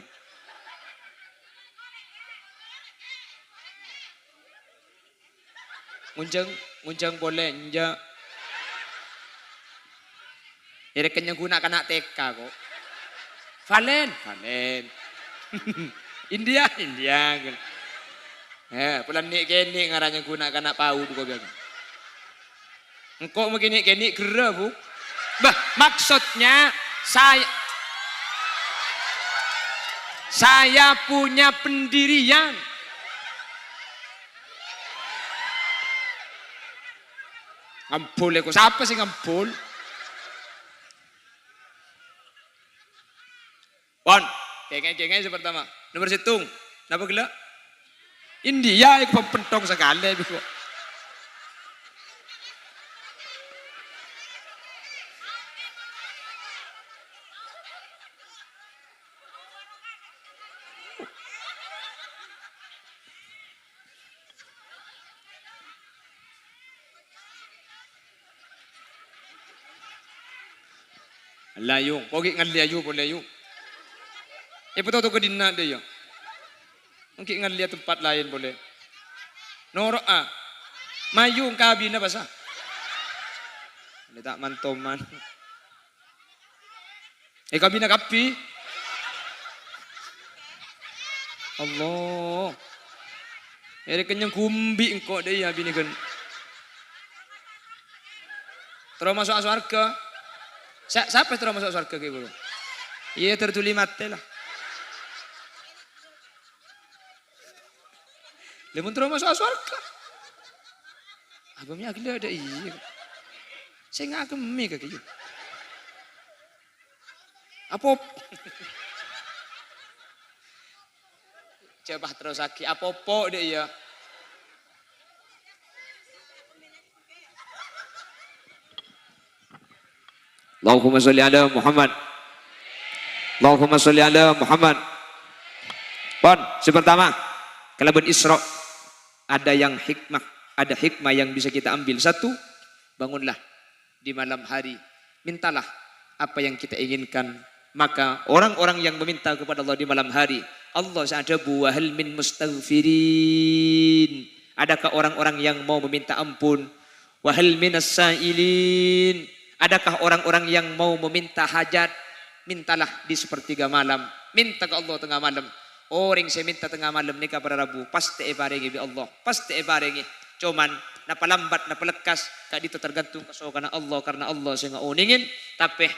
Ngonjhâng, ngonjhâng polè, enjâ'. Èrèkèn nyangghu na'-kana' T K, ko'. Valen, Valen. India, India. Eh, polana nè'-kènè' ngara nyangghu na'-kana' PAUD, ko', biasa. Engko' ma' kènè'-kènè' ghârâ, Bu. Bah, maksudnya saya, saya punya pendirian. Ngambul, èko sapa sè ngambul? Pon, kèngèng-kèngèng sè pertama. Nomor sèttong. Napa ghellâ'? India, èko pempentong sakalè, Bu. Ella, yu, engko' ghi' ngallè, yu, polè, yu. Èpatoto ka dinna', dâ', yu. Enggi' ngallè tempat laèn polè. Noro'a. Mayu engka abina, basa. Ini ta' mantoman. Eh, kabina kabbhi. Allah. Èrèkèn nyangghu bi' engko' dâ' iyâ binè ghân. Terro maso'a sowarghâ. Sa-, sapa terro maso'a sowarghâ, Kè, Bro? Iyâ, terduli matè, la. Lha, mon terro maso'a sowarghâ. Apa mè' aghellâ' dâ' iyâ? Sè ngakemmè ka kèya. Apop-, Coba terrosaghi, apopo dâ' iyâ. Allahumma sholli ala Muhammad. Allahumma sholli ala Muhammad. Pon, sè pertama, kalabân Isra' ada yang hikmah, ada hikmah yang bisa kita ambil. Satu, bangunlah di malam hari. Mintalah apa yang kita inginkan. Maka orang-orang yang meminta kepada Allah di malam hari, Allah sè adhâbu, "Wa hal min mustaghfirin?" Adakah orang-orang yang mau meminta ampun? "Wa hal minas sa'ilin?" Adakah orang-orang yang mau meminta hajat? Mintalah di sepertiga malam. Minta ka Allah tengnga malem. Orèng sè mènta tengnga malem nèka para rabu, pastè èparèngè bi' Allah, pastè èparèngè. Coman, napa lambat, napa lekkas, ka'dinto tergantung kasokanna Allah, karna Allah sè ngaonèngè. Tapè,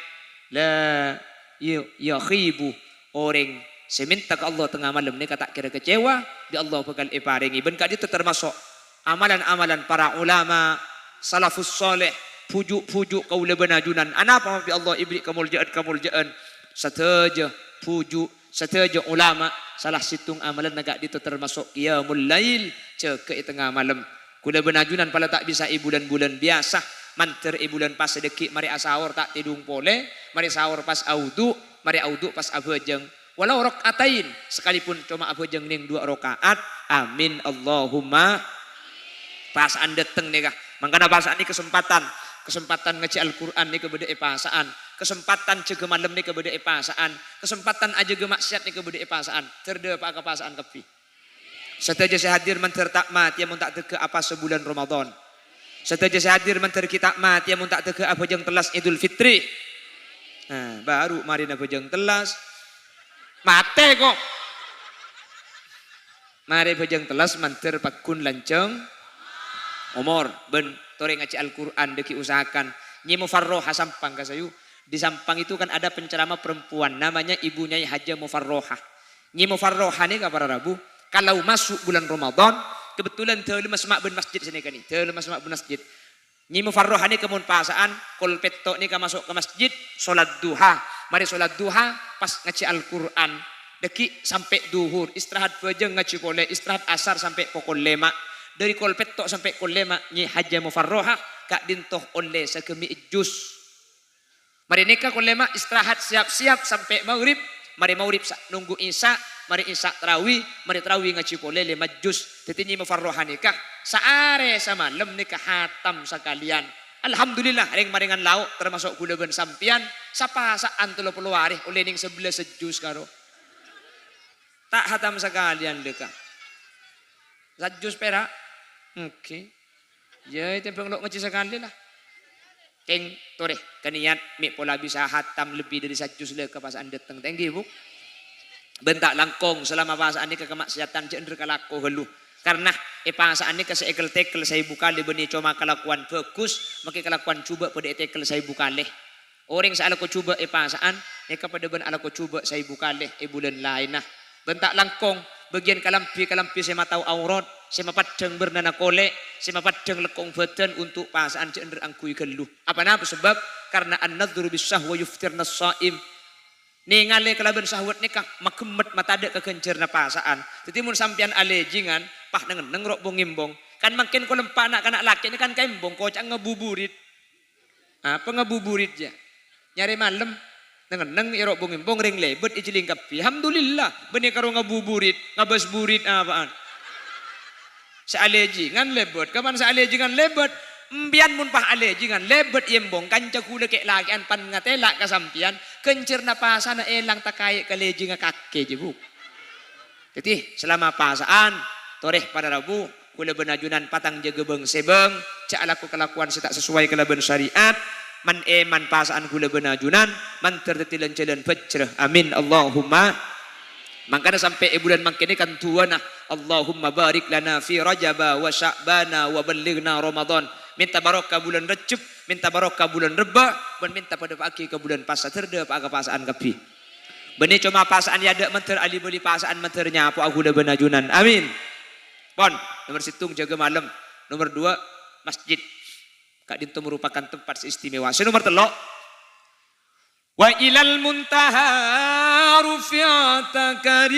la yu-, yakhibu, orèng sè mènta ka Allah tengnga malem nèka ta' kèra kecewa, bi' Allah bhâkal èparèngè. Bân ka'dinto termaso' amalan-amalan para ulama, salafus shaleh, bhuju'-bhuju' kaulâ bân ajunan. Anapa mabâ Allah èberri' kamoljâ'ân-kamoljâ'ân? Sadhâjâ bhuju', sadhâjâ ulama, sala sèttong amalanna ka'dinto termaso' qiyamul lail, jâgâ è tengnga malem. Kaulâ bân ajunan pala ta' bisa è bulân-bulân biyasa, mandhâr è bulân pasa dâggi' marè asaor ta' tèdung polè, marè saor pas awudu', marè awudu' pas abhâjâng. Walau rak'atain, sakalèpon coma abhâjâng nèng duwâ' raka'at. Amin, Allahumma. Pasa'an dâteng nèka. Mangkana pasa'an nèka kasempadhân. Kasempadhân ngajhi Al-Qur'an nèka bâdâ è pasa'an. Kasempadhân jâgâ malem nèka bâdâ è pasa'an. Kasempadhân ajâgâ ma'siyat nèka bâdâ è pasa'an. Dhâr dâpa'a ka pasa'an kabbhi. Sadhâjâ sè hadir mandhâr ta' matèya mon ta' dâgghâ' apasa bulân Ramadan. Sadhâjâ sè hadir mandhâr ghi' ta' matèya mon ta' dâgghâ' abhâjâng tellas Idul Fitri. Nah, baru marèna bhâjâng tellas. Matè, ko'. Marè bhâjâng tellas mandhâr pagghun lanjhâng omor. Bân torè ngajhi Al-Qur'an dâggi' usahakan. Nyè Mufarroha Sampang ka sayu. Di Sampang itu kan ada penceramah perempuan, namanya Ibu Nyai Haja Mufarrohah. Nyai Mufarrohah nèka para rabu, kalau masuk bulan Ramadan, kebetulan dhâlemma semma' bân masjid sanèka nè, dhâlemma semma' bân masjid. Nyai Mufarrohah nèka mon pasa'an, kol pètto' nèka maso' ka masjid, sholat duha. Marè sholat duha, pas ngajhi Al-Qur'an. Dhâggi' sampè' dhuhur, istirahat bhâjâng ngajhi polè, istirahat asar sampè' pokol lèma'. Dhâri kol pètto' sampè' kol lèma', Nyai Haja Mufarrohah ka'dinto ollè sagâmè' juz. Marè nèka kol lèma' istirahat siyap-siyap sampè' maghrib, marè maghrib sa-, nunggu isya, marè isya tarawih, marè tarawih ngajhi polè lèma' juz. Dhâddhi Nyai Mufarrohah nèka saarè samalem nèka hatam sakalèyan. Alhamdulillah, rèng-marèngan lao', tamaso' ghulâ bân sampèyan, sapasa'an tello polo arè ollè nèng sabellâs juz karo. Ta' hatam sakalèyan, lè, Ka'. Sajuz pèra'? Èngghi. Yâ, ètèmbhâng lo' ngajhi sakalè, la. Kèng, torè, ka niat mè' pola bisa hatam lebbi dhâri sajuz, lè, ka pasa'an dâteng. Ta' èngghi, Bu? Bân ta' langkong, salama pasa'an nèka kamaksiatan jhâ' endher kalako ghâllu. Karna è pasa'an nèka sè èkel-tèkel saèbu kalè bânnè coma kalakowan bhâghus, makè kalakowan jhubâ' padâ ètèkel saèbu kalè. Orèng sè alako jhubâ' è pasa'an, nèka padâ bân alako jhubâ' saèbu kalè è bulân laènna. Bân ta' langkong, bâgiyân kalambhi-kalambhi sè matao aurat, sè mapaddhâng bârnana kolè', sè mapaddhâng lekkong bhâdhân onto' pasa'an jhâ' endher angghuy ghâllu. Aponapa sabâb? Karna an-nadhru bis-syahwa yuftirnas shaim. Nèngalè kalabân syahwat nèka maghemmet matadâ' ka ghânjhârânna pasa'an. Dhâddhi, mon sampèyan alèjingan, pas neng-enneng ro'-bong-embong. Kan mangkèn kolèmpa na'-kana' lakè' nèka kan ka embong, koca'na ngabuburit. Apa ngabuburit, jâ? Nyarè malem, neng-enneng è ro'-bong-embong rèng lèbât èjhâlling kabbhi. Alhamdulillah, bânnè karo ngabuburit, ngabâs burit apaan? Sè alèjingan lèbât, kapan sè alèjingan lèbât? Empèyan mon pas alèjingan lèbât è embong, kanca ghulâ kè'-lakè'an pan ngatèla' ka sampèyan, ghânjhârânna pasa'anna èlang takaè' ka lèjingnga kakè, jâ, Bu. Dhâddhi, salama pasa'an, torè para rabu, ghulâ bân ajunan patang jâgâ bâng-sèbâng, jhâ' alako kalakowan sè ta' sesuai kalabân syariat, man-, èman pasa'an ghulâ bân ajunan, mandhâr dhâddhi lan-jhâlân bhâjrâ. Amin, Allahumma. Mangkana sampè' è bulân mangkènè kan du'âna, "Allahumma barik lana fi Rajaba wa Sya'bana wa ballighna Ramadan." Mènta barokah bulân Rejjeb, mènta barokah bulân Rebbâ, bân mènta padâpa'aghi ka bulân Pasa, dhâr-dhâpa'a ka pasa'an kabbhi. Bânnè coma pasa'an è adâ' mandhâr, ali-bâli pasa'an mandhâr nyapo'a ghulâ bân ajunan. Amin. Pon, nomer sèttong jâgâ malem, nomer dua masjid. Ka'dinto merupakan tempat sè istimewa. Sè nomer tello', "Wa ilal muntaha rufi'ta kariman,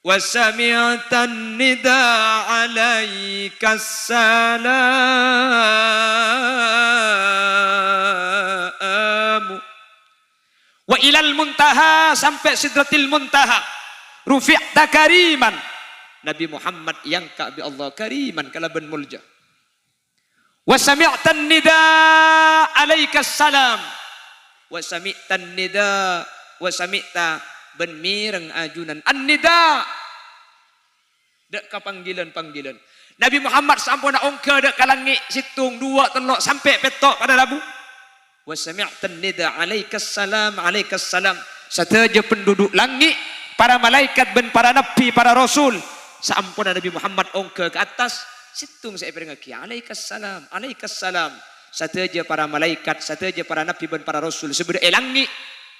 wa sami'tan nida alaikas salam." Wa ilal muntaha, sampè' Sidratil Muntaha. Rufi'ta kariman. Nabi Muhammad èangka' bi' Allah kariman, kalabân molja. "Wa sami'tan nida alaikas salam." Wa sami'tan nida, wa sami'ta, bân mèreng ajunan. An-nida. Dâ' ka panggilan-panggilan. Nabi Muhammad saamponna ongghâ dâ' ka langngè' sèttong, duwâ', tello', sampè' pètto', para rabu. "Wa sami'tan nida alaikas salam, alaikas salam." Sadhâjâ penduduk langngè', para malaèkat bân para nabbhi, para rasul. Saamponna Nabi Muhammad ongghâ ka attas, sèttong sè èpèrèngaghi, "Alaikas salam, alaikas salam." Sadhâjâ para malaèkat, sadhâjâ para nabbhi bân para rasul sè bâdâ è langngè',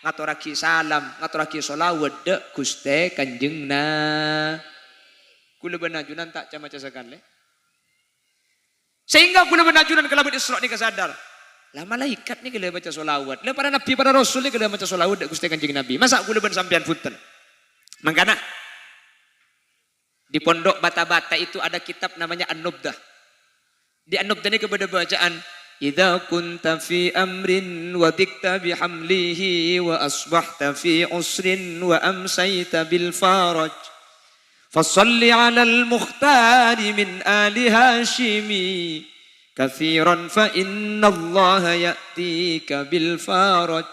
ngatorraghi salam, ngatorraghi sholawat dâ' Ghustè Kanjeng Na-, Ghulâ bân ajunan ta' ca-maca sakalè. Sehingga ghulâ bân ajunan kalabân Isra' nèka sadar, "La, malaèkat nèka la maca sholawat. La, para nabbhi, para rasul nèka la maca sholawat dâ' Ghustè Kanjeng Nabi. Masa' ghulâ bân sampèyan bhunten?" Mangkana, di Pondok Bata-Bata itu ada kitab namanya An-Nubdah. Di An-Nubdah nèka bâdâ bacaan, "Idza kunta fi amrin wa dhiqta bihamlihi wa asbahta fi usrin wa amsayta bil faraj, fashalli 'alal mukhtari min ali Hasyimi katsiran fa innallaha ya'tika bil faraj."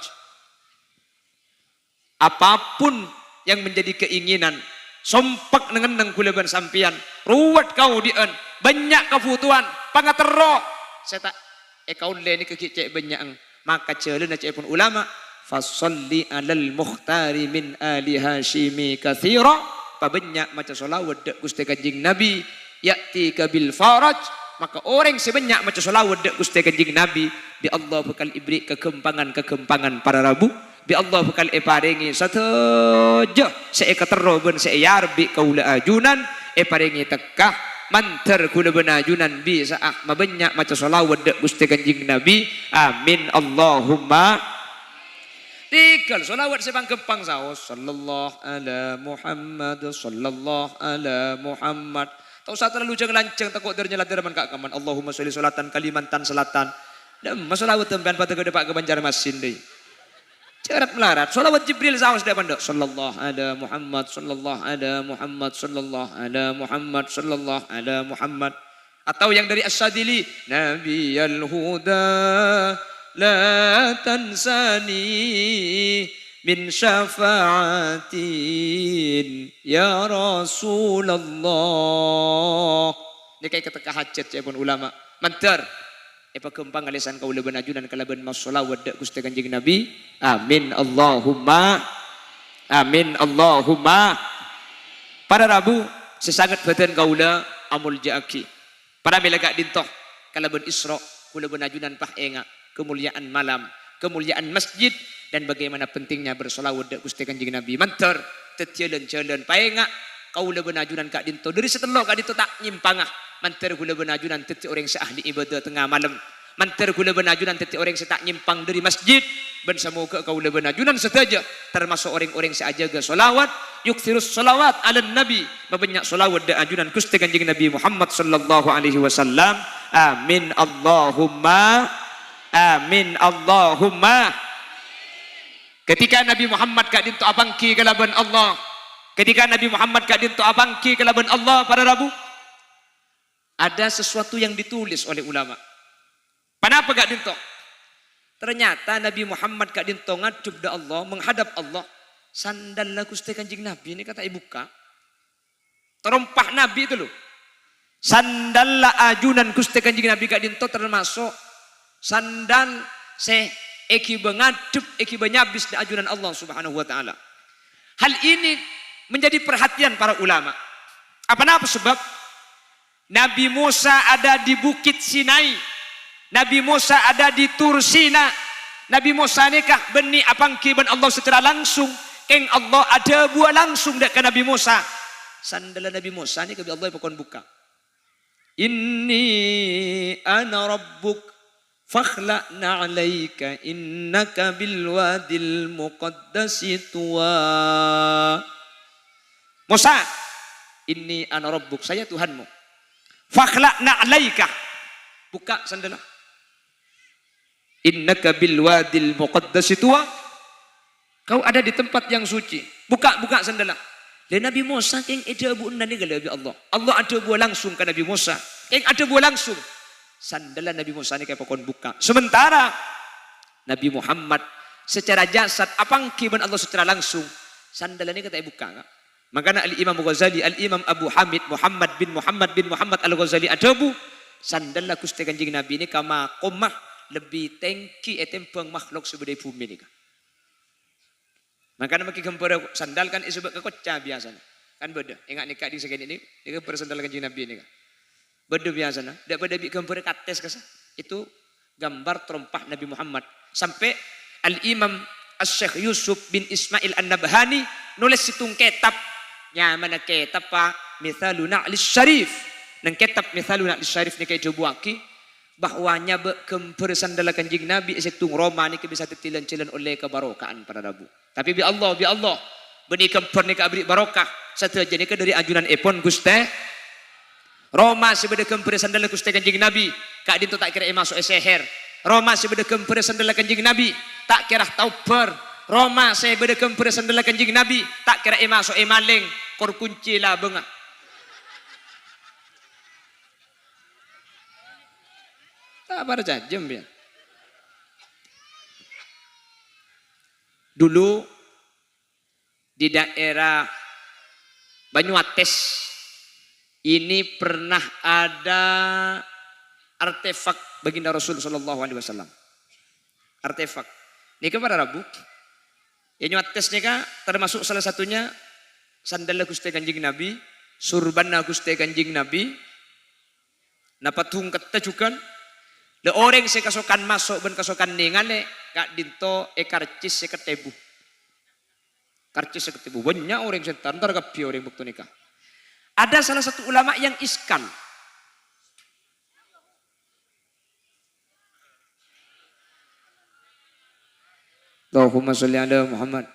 Apapun yang menjadi keinginan, sompek neng-enneng ghulâ bân sampèyan, ruwet kaodi'ân, bânnya' kabhutowan, pangaterro sè ta' èkaollè nèka ghi' cè' bânnya'an, maka jhâlânna ca'èpon ulama, "Fashalli 'alal mukhtari min ali Hasyimi katsira," pabânnya' maca sholawat dâ' Ghustè Kanjeng Nabi, "ya'tika bil faraj," Maka orèng sè bânnya' maca shalawat dâ' Ghustè Kanjeng Nabi, bi' Allah bhâkal èberri' kaghâmpangan-kaghâmpangan para rabu. Bi' Allah bhâkal èparèngè sadhâjâ sè èkaterro bân sè èarep bi' kaulâ ajunan, èparèngè tekka. Mandhâr kaulâ bân ajunan bisa'a mabânnya' maca shalawat dâ' Ghustè Kanjeng Nabi. Amin, Allahumma. Tèghâl shalawat sè pangghâmpang saos, "Shallallahu ala Muhammad, shallallahu ala Muhammad." Ta' osa terlalu jhâng-lanjhâng, tako' dâr nyala dâr man ka kaman. Allahumma sholli sholatan Kalimantan Selatan. Dâ' emma shalawat sampèyan padâ ka dâpa' ka Banjarmasin, dâi. Jhârat malarat. Shalawat Jibril saos dâ' pandâ'. "Shallallahu ala Muhammad, shallallahu ala Muhammad, shallallahu ala Muhammad, shallallahu ala Muhammad." Atau yang dari As-Sadili, "Nabiyal huda, la tansani min syafa'atin, ya Rasulullah." Nèka èkatekka hajhât ca'èpon ulama. Mandhâr èpaghâmpang alèsan kaulâ bân ajunan kalabân maca shalawat dâ' Ghustè Kanjeng Nabi. Amin, Allahumma. Amin, Allahumma. Para rabu sè sanget bhâdhân kaulâ amoljâ'aghi. Pramèla ka'dinto, kalabân Isra, kaulâ bân ajunan pas enga' kamoljâ'ân malam, kamoljâ'ân masjid, dan bagaimana pentingnya bersholawat dâ' Ghustè Kanjeng Nabi. Mandhâr, dhâddhiyâ lan-jhâlân, paènga', kaulâ bân ajunan ka'dinto, dâri sè tello' ka'dinto ta' nyèmpanga. Mandhâr kaulâ bân ajunan dhâddhi orèng sè ahli ibadah tengnga malem. Mandhâr kaulâ bân ajunan dhâddhi orèng sè ta' nyèmpang dâri masjid. Bân samoghâ kaulâ bân ajunan sadhâjâ, tamaso' orèng-orèng sè ajâgâ sholawat, yuktsirus sholawat 'alan Nabi, mabânnya' sholawat dâ' ajunan Ghustè Kanjeng Nabi Muhammad shallallahu alaihi wasallam. Amin, Allahumma. Amin, Allahumma. Ketika Nabi Muhammad ka'dinto apangghi kalabân Allah, ketika Nabi Muhammad ka'dinto apangghi kalabân Allah, para rabu, ada sesuatu yang ditulis oleh ulama. Ponapa ka'dinto? Ternyata Nabi Muhammad ka'dinto ngadhep dâ' Allah, menghadap Allah. Sandalla Ghustè Kanjeng Nabi nèka ta' èbukka'. Tarompa Nabi itu, lho. Sandalla ajunan Ghustè Kanjeng Nabi ka'dinto tamaso' sandal sè èghibâ ngadhep, èghibâ nyabis dâ' ajunan Allah Subhanahu wa Ta'ala. Hal ini menjadi perhatian para ulama. Apa napa sebab? Nabi Musa ada di Bukit Sinai. Nabi Musa ada di Tur Sina. Nabi Musa nèka bânnè apangghi bân Allah secara langsung. Kèng Allah adhâbuwâ langsung dâ' ka Nabi Musa. Sandalla Nabi Musa nèka bi' Allah èpakon bukka'. "Inni ana rabbuk, fakhla' na'laika innaka bil wadil muqaddasi tuwa." "Musa, inni ana rabbuk, saya Tuhanmu. Fakhla' na'laika." Bukka' sandalla. "Innaka bil wadil muqaddasi tuwa." Kau ada di tempat yang suci. Bukka', bukka' sandalla. Lha Nabi Musa kèng èdhâbuwâ nèka kalabân Allah. Allah adhâbuwâ langsung ka Nabi Musa. Kèng adhâbuwâ langsung. Sandalla Nabi Musa nèka èpakon bukka'. Sementara Nabi Muhammad secara jasad apangghi bân Allah secara langsung. Sandalla nèka ta' èbukka', Ka'. Mangkana Al-Imam Ghazali, Al-Imam Abu Hamid Muhammad bin Muhammad bin Muhammad Al-Ghazali adhâbu, sandalla Ghustè Kanjeng Nabi nèka maqomma lebbi tèngghi ètèmbhâng makhluk sè bâdâ è bhumè nèka. Mangkana maghi ghâmbhârrâ sandal kan èsabâ' ka kocca biyasana. Kan bâdâ, enga' nèka ding sakènè' nèka, nèka ghâmbhâr sandal Kanjeng Nabi nèka. Bâdâ biyasana, dâ' bâdâ bi' ghâmbhâr kates kassa. Itu gambar tarompa Nabi Muhammad. Sampè' Al-Imam Asy-Syaikh Yusuf bin Ismail An-Nabhani nolès sèttong kètab. Nyamana kètab, Pak, Mithalu Na'lis Syarif. Neng kètab Mithalu Na'lis Syarif nèka èdhâbuwâghi bahwa nyabâ' ghâmbhâr sandalla Kanjeng Nabi è sèttong roma nèka bisa dhâddhi lan-jhâlân ollè kabarokaan para rabu. Tapè bi' Allah, bi' Allah, bânnè ghâmbhâr nèka aberri' barokah. Sadhâjâ nèka dâri ajunanèpon Ghustè. Roma sè bâdâ ghâmbhârrâ sandalla Ghustè Kanjeng Nabi, ka'dinto ta' kèra èmaso'è sèhèr. Roma sè bâdâ ghâmbhârrâ sandalla Kanjeng Nabi, ta' kèra taobhâr. Roma sè bâdâ ghâmbhârrâ sandalla Kanjeng Nabi, ta' kèra èmaso'è malèng, kor koncè labângnga. Ta' parcajâ, sampèyan. Dulu di daerah Banyuates ini pernah ada artefak Baginda Rasul sallallahu alaihi wasallam. Artefak. Nèka para rabu. Banyuates nèka termasuk salah satunya sandalla Ghustè Kanjeng Nabi, surbanna Ghustè Kanjeng Nabi. Napa dhungkettâ jhughân? Lè orèng sè kasokan maso' bân kasokan nèngalè, ka'dinto èkarcis sèket èbu. Karcis sèket èbu. Bânnya' orèng sè entar-entar kabbhi orèng bâkto nèka. Ada salah satu ulama yang iskal. Allahumma sholli ala Muhammad.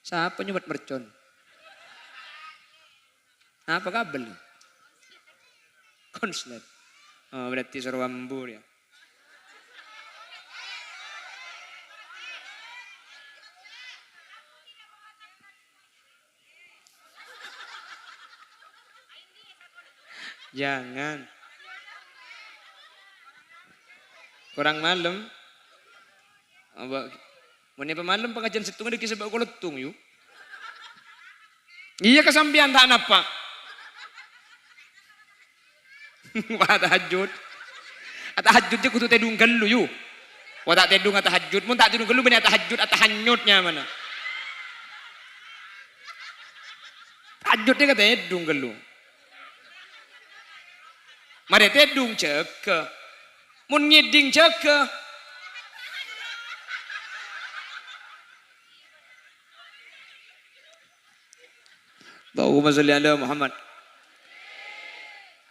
Sapa nyomot mercon? Apa kabel? Konslet. Oh, berarti sarwa ambu ya. Jangan. Korang malem. Apa, mon èpamalem pangajiân sèttonga dhâggi' sè bâ' kolottung, yu. Iyâ, ka sampèyan ta' napa. Wah, tahajjud. Atahajjud jâ kodhu tèdung ghâllu, yu. Wah, ta' tèdung atahajjud. Mon ta' tèdung ghâllu, bânnè atahajjud, atahanyut nyamana. Tahajjud nèka tèdung ghâllu. Marè tèdung jâgâ. Mon ngèdhing jâgâ. Allahumma sholli ala Muhammad.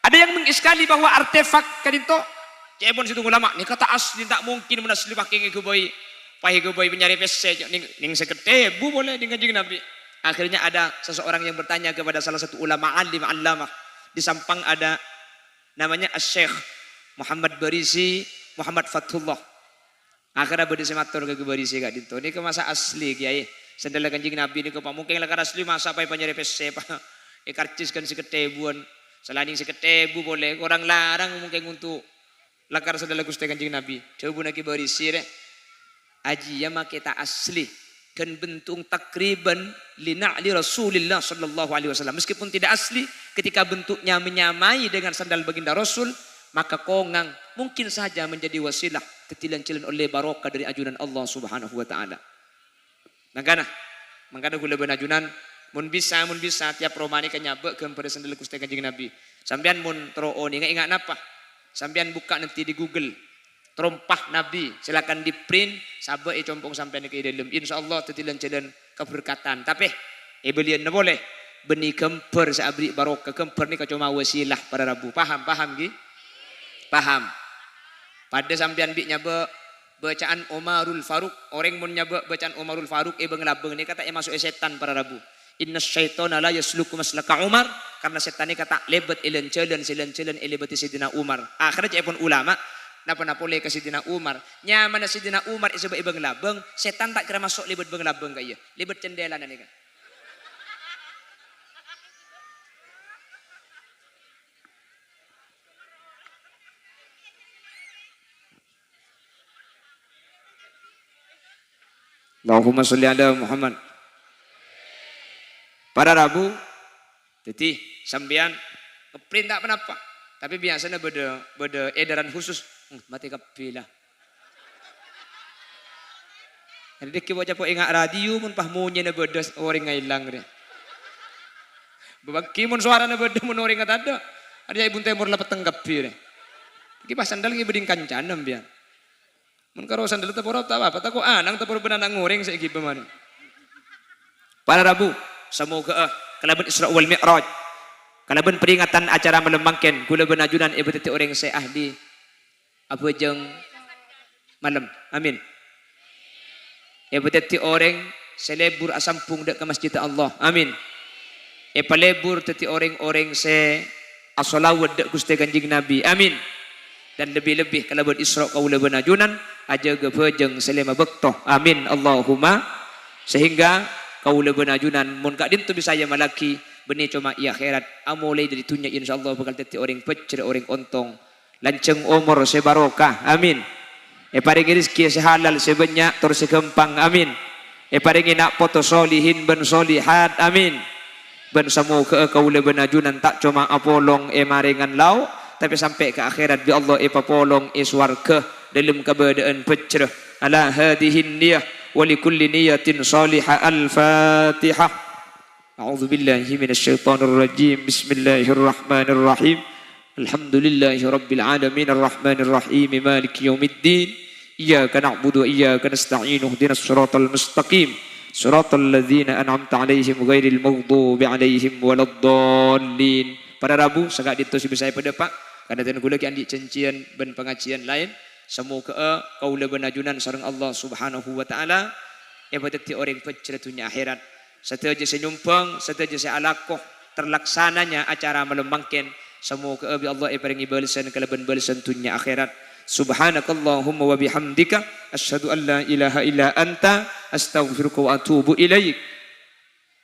Ada yang mengiskali bahwa artefak ka'dinto, ca'èpon sèttong ulama, nèka ta' asli, ta' mungkin mon asli pagghun èghâbây, pas èghâbây panyarè pèssè, nèng, nèng sèket èbu polè nèng Kanjeng Nabi. Akhirnya ada seseorang yang bertanya kepada salah satu ulama alim allamah di Sampang ada namanya Asy-Syeikh Muhammad Barisi, Muhammad Fathullah. Akhirnya bâdâ sè mator ka Ki Barisi ka'dinto, "Nèka masa asli, Kèyaè? Sandhâlla Kanjeng Nabi nèka, Pa', mungkin lakar asli, masa' pas èpanyarè pèssè, Pa'? Èkarcis kan sèket èbuwân. Salaèn sèket èbu polè, korang larang mungkin untuk lakar sandhâlla Ghustè Kanjeng Nabi." Dhâbuna Ki Barisi rè, "Ajiyâ makè ta' asli, ghân bentuk takriban li na'li Rasulillah sallallahu alaihi wasallam." Meskipun tidak asli, ketika bentuknya menyamai dengan sandal baginda Rasul, maka kongang mungkin saja menjadi wasilah dhâddhi lan-jhâlân ollè barokah dâri ajunan Allah Subhanahu wa Ta'ala. Mangkana, mangkana ghulâ bân ajunan, mon bisa, mon bisa, tiap roma nèka nyabâ' ghâmbhârrâ sandal Ghustè Kanjeng Nabi. Sampèyan mon terro onènga, enga' napa? Sampèyan bukka' nanti di Google. Trompa Nabi, silakan di-print, sabâ' è compo'na sampèyan nèka è dâlem. Insyaallah dhâddhi lan-jhâlân kaberkatan. Tapè, èbâliyânna polè, bânnè ghâmbhâr sè aberri' barokah. Ghâmbhâr nèka coma wasilah para rabu. Paham, paham, ghi? Paham. Padâ sampèyan bi' nyabâ' bacaan Umarul Faruq. Orèng mon nyabâ' bacaan Umarul Faruq è bâng-labâng nèka ta' èmaso'è sètan para rabu. "Inna syaitona la yasluku maslaka Umar," karna sètan nèka ta' lèbât è lan-jhâlân sè lan-jhâlân èlèbâdhi Sayyidina Umar. Akhirnya ca'èpon ulama, napa-napa polè ka Sayyidina Umar. Nyamana Sayyidina Umar èsabâ' è bâng-labâng, sètan ta' kèra maso' lèbât bâng-labâng ka'iyâ. Lèbât cendèlana nèka. Allahumma sholli ala Muhammad. Para rabu, dhâddhi sampèyan nge-print ta' ponapa. Tapè biyasana bâdâ, bâdâ èdaran khusus. Hmm, matè kabbhi la. Dhâddhi dhâggi' bâca po' enga' radio mon pas monyèna bâdâ orèngnga èlang rè. Bâbâghi mon sowarana bâdâ mon orèngnga tadâ'. Arèya è Bun Tèmor la petteng kabbhi rè. Dhâggi' pas sandal ngibâdhing kancana sampèyan. Mon karo sandal teporo ta' apa-apa, tako' anang teporo bân ana' orèng sè èghibâ manè. Para rabu, samoghâ'â kalabân Isra wal Mi'raj, kalabân peringatan acara malem mangkèn, ghulâ bân ajunan èpadhâddhi orèng sè ahli abhâjâng malem. Amin. Èpadhâddhi orèng sè lebur asambhung dâ' ka Masjidda Allah. Amin. Èpalebur dhâddhi orèng-orèng sè asholawat dâ' Ghustè Kanjeng Nabi. Amin. Dan lebbi-lebbi kalabân Isra kaulâ bân ajunan ajâgâ bhâjâng sè lèma bâkto. Amin. Allahumma. Sehingga kaulâ bân ajunan mon ka'dinto bisa èamallaghi, bânnè coma è akhèrat, amolaè dâri dhunnya insyaallah bhâkal dhâddhi orèng pèjjhâr, orèng ontong. Lanjhâng omor sè barokah. Amin. Èparèngè rejhekkè sè halal, sè bânnya', tor sè ghâmpang. Amin. Èparèngè na' poto solihin bân solihat. Amin. Bân samoghâ'â kaulâ bân ajunan ta' coma apolong è marèngan lao', tapè sampè' ka akhèrat bi' Allah èpapolong è sowarghâ dâlem kabâdâ'ân pèjjhâr. Ala hadzihin niyah wa li kulli niyatin shalihah. Al-Fatihah. A'udzubillahi minasyaitonirrajim. Bismillahirrahmanirrahim. Alhamdulillahirabbil alamin, arrahmanirrahim, maliki yaumiddin. Iyyaka na'budu wa iyyaka nasta'in, ihdinas siratal mustaqim, siratal ladzina an'amta 'alaihim ghairil maghdubi 'alaihim waladdallin. Para rabu, saka'dinto sè bisa èpadhâpa', kadhâddhiyân kaulâ ghi' andi' janjiyân bân pangajiyân laèn. Samoghâ'â kaulâ bân ajunan sareng Allah Subhanahu wa Ta'ala èpadhâddhi orèng bhâjhrâ dhunnya akhèrat. Sadhâjâ sè nyombhâng, sadhâjâ sè alako terlaksananya acara malem mangkèn, samoghâ'â bi' Allah èparèngè bâlessan kalabân bâlessan dhunnya akhèrat. Subhanakallahumma wa bihamdika, asyhadu an la ilaha illa anta, astaghfiruka wa atubu ilaik.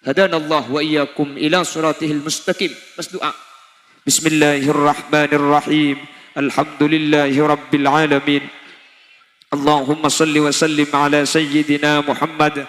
Hadanallahu wa iyyakum ila siratihil mustaqim. Pas du'a. Bismillahirrahmanirrahim. Alhamdulillahi rabbil alamin. Allahumma shalli wa sallim ala sayyidina Muhammad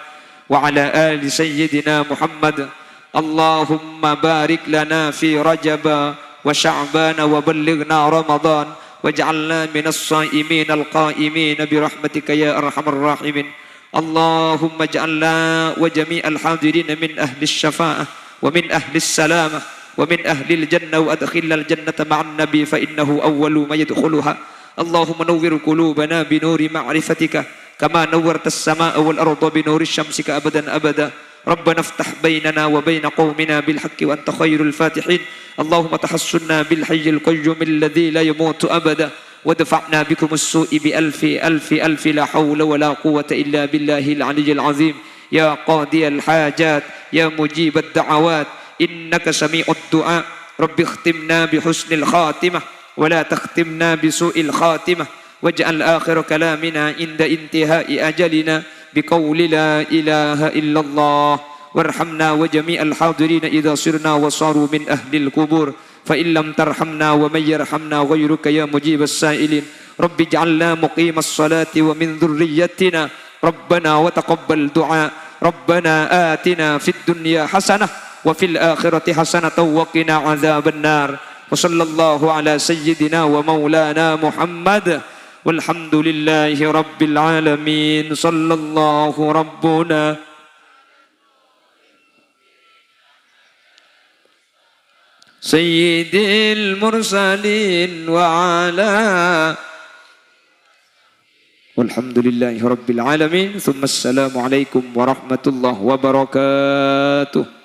wa ala ali sayyidina Muhammad. Allahumma barik lana fi Rajab wa Sya'ban wa ballighna Ramadan waj'alna minas shaimin al qaimin bi rahmatika ya arhamar rahimin. Allahumma ij'alna wa jami'al hadirin min ahlis syafa'ah wa min ahlis salamah wa min ahlil jannah wa adkhilnal jannata ma'an nabi fa innahu awwalu ma yadkhuluha. Allahumma nawwir qulubana bi nuri ma'rifatika kama nawwartas sama'a wal arda bi nuri syamsika abadan abada. Rabbana iftah bainana wa baina qaumina bil haqqi wa anta khairul fatihin. Allahumma tahassunna bil hayyil qayyumil ladzi la yamutu abada. Wadfa'na bikumus su'i bi alfi, alfi, alfi la haula wa la quwwata illa billahil aliyyil azim. Ya qadiyal hajat, ya mujibad da'awat, innaka sami'ud du'a. Rabbi ikhtimna bi husnil khatimah, wa la takhtimna bi su'il khatimah. Waj'al akhira kalamina inda intihai ajalina bi qauli la ilaha illallah. Warhamna wa jami'al hadirina idza sirna wa saru min ahlil qubur. Fa in lam tarhamna wa man yarhamna ghairuka ya mujibas sa'ilin. Rabbi ij'alna muqimas salati wa min dzurriyyatina. Rabbana wa taqabbal du'a. Rabbana atina fid dunya hasanah wa fil akhirati hasanatan wa qina adzaban nar. Wa sallallahu ala sayyidina wa maulana Muhammad. Walhamdulillahi rabbil alamin. Sallallahu rabbuna Sayyidil mursalin wa ala. Walhamdulillahi rabbil alamin. Tsumma assalamualaikum warahmatullahi wabarakatuh.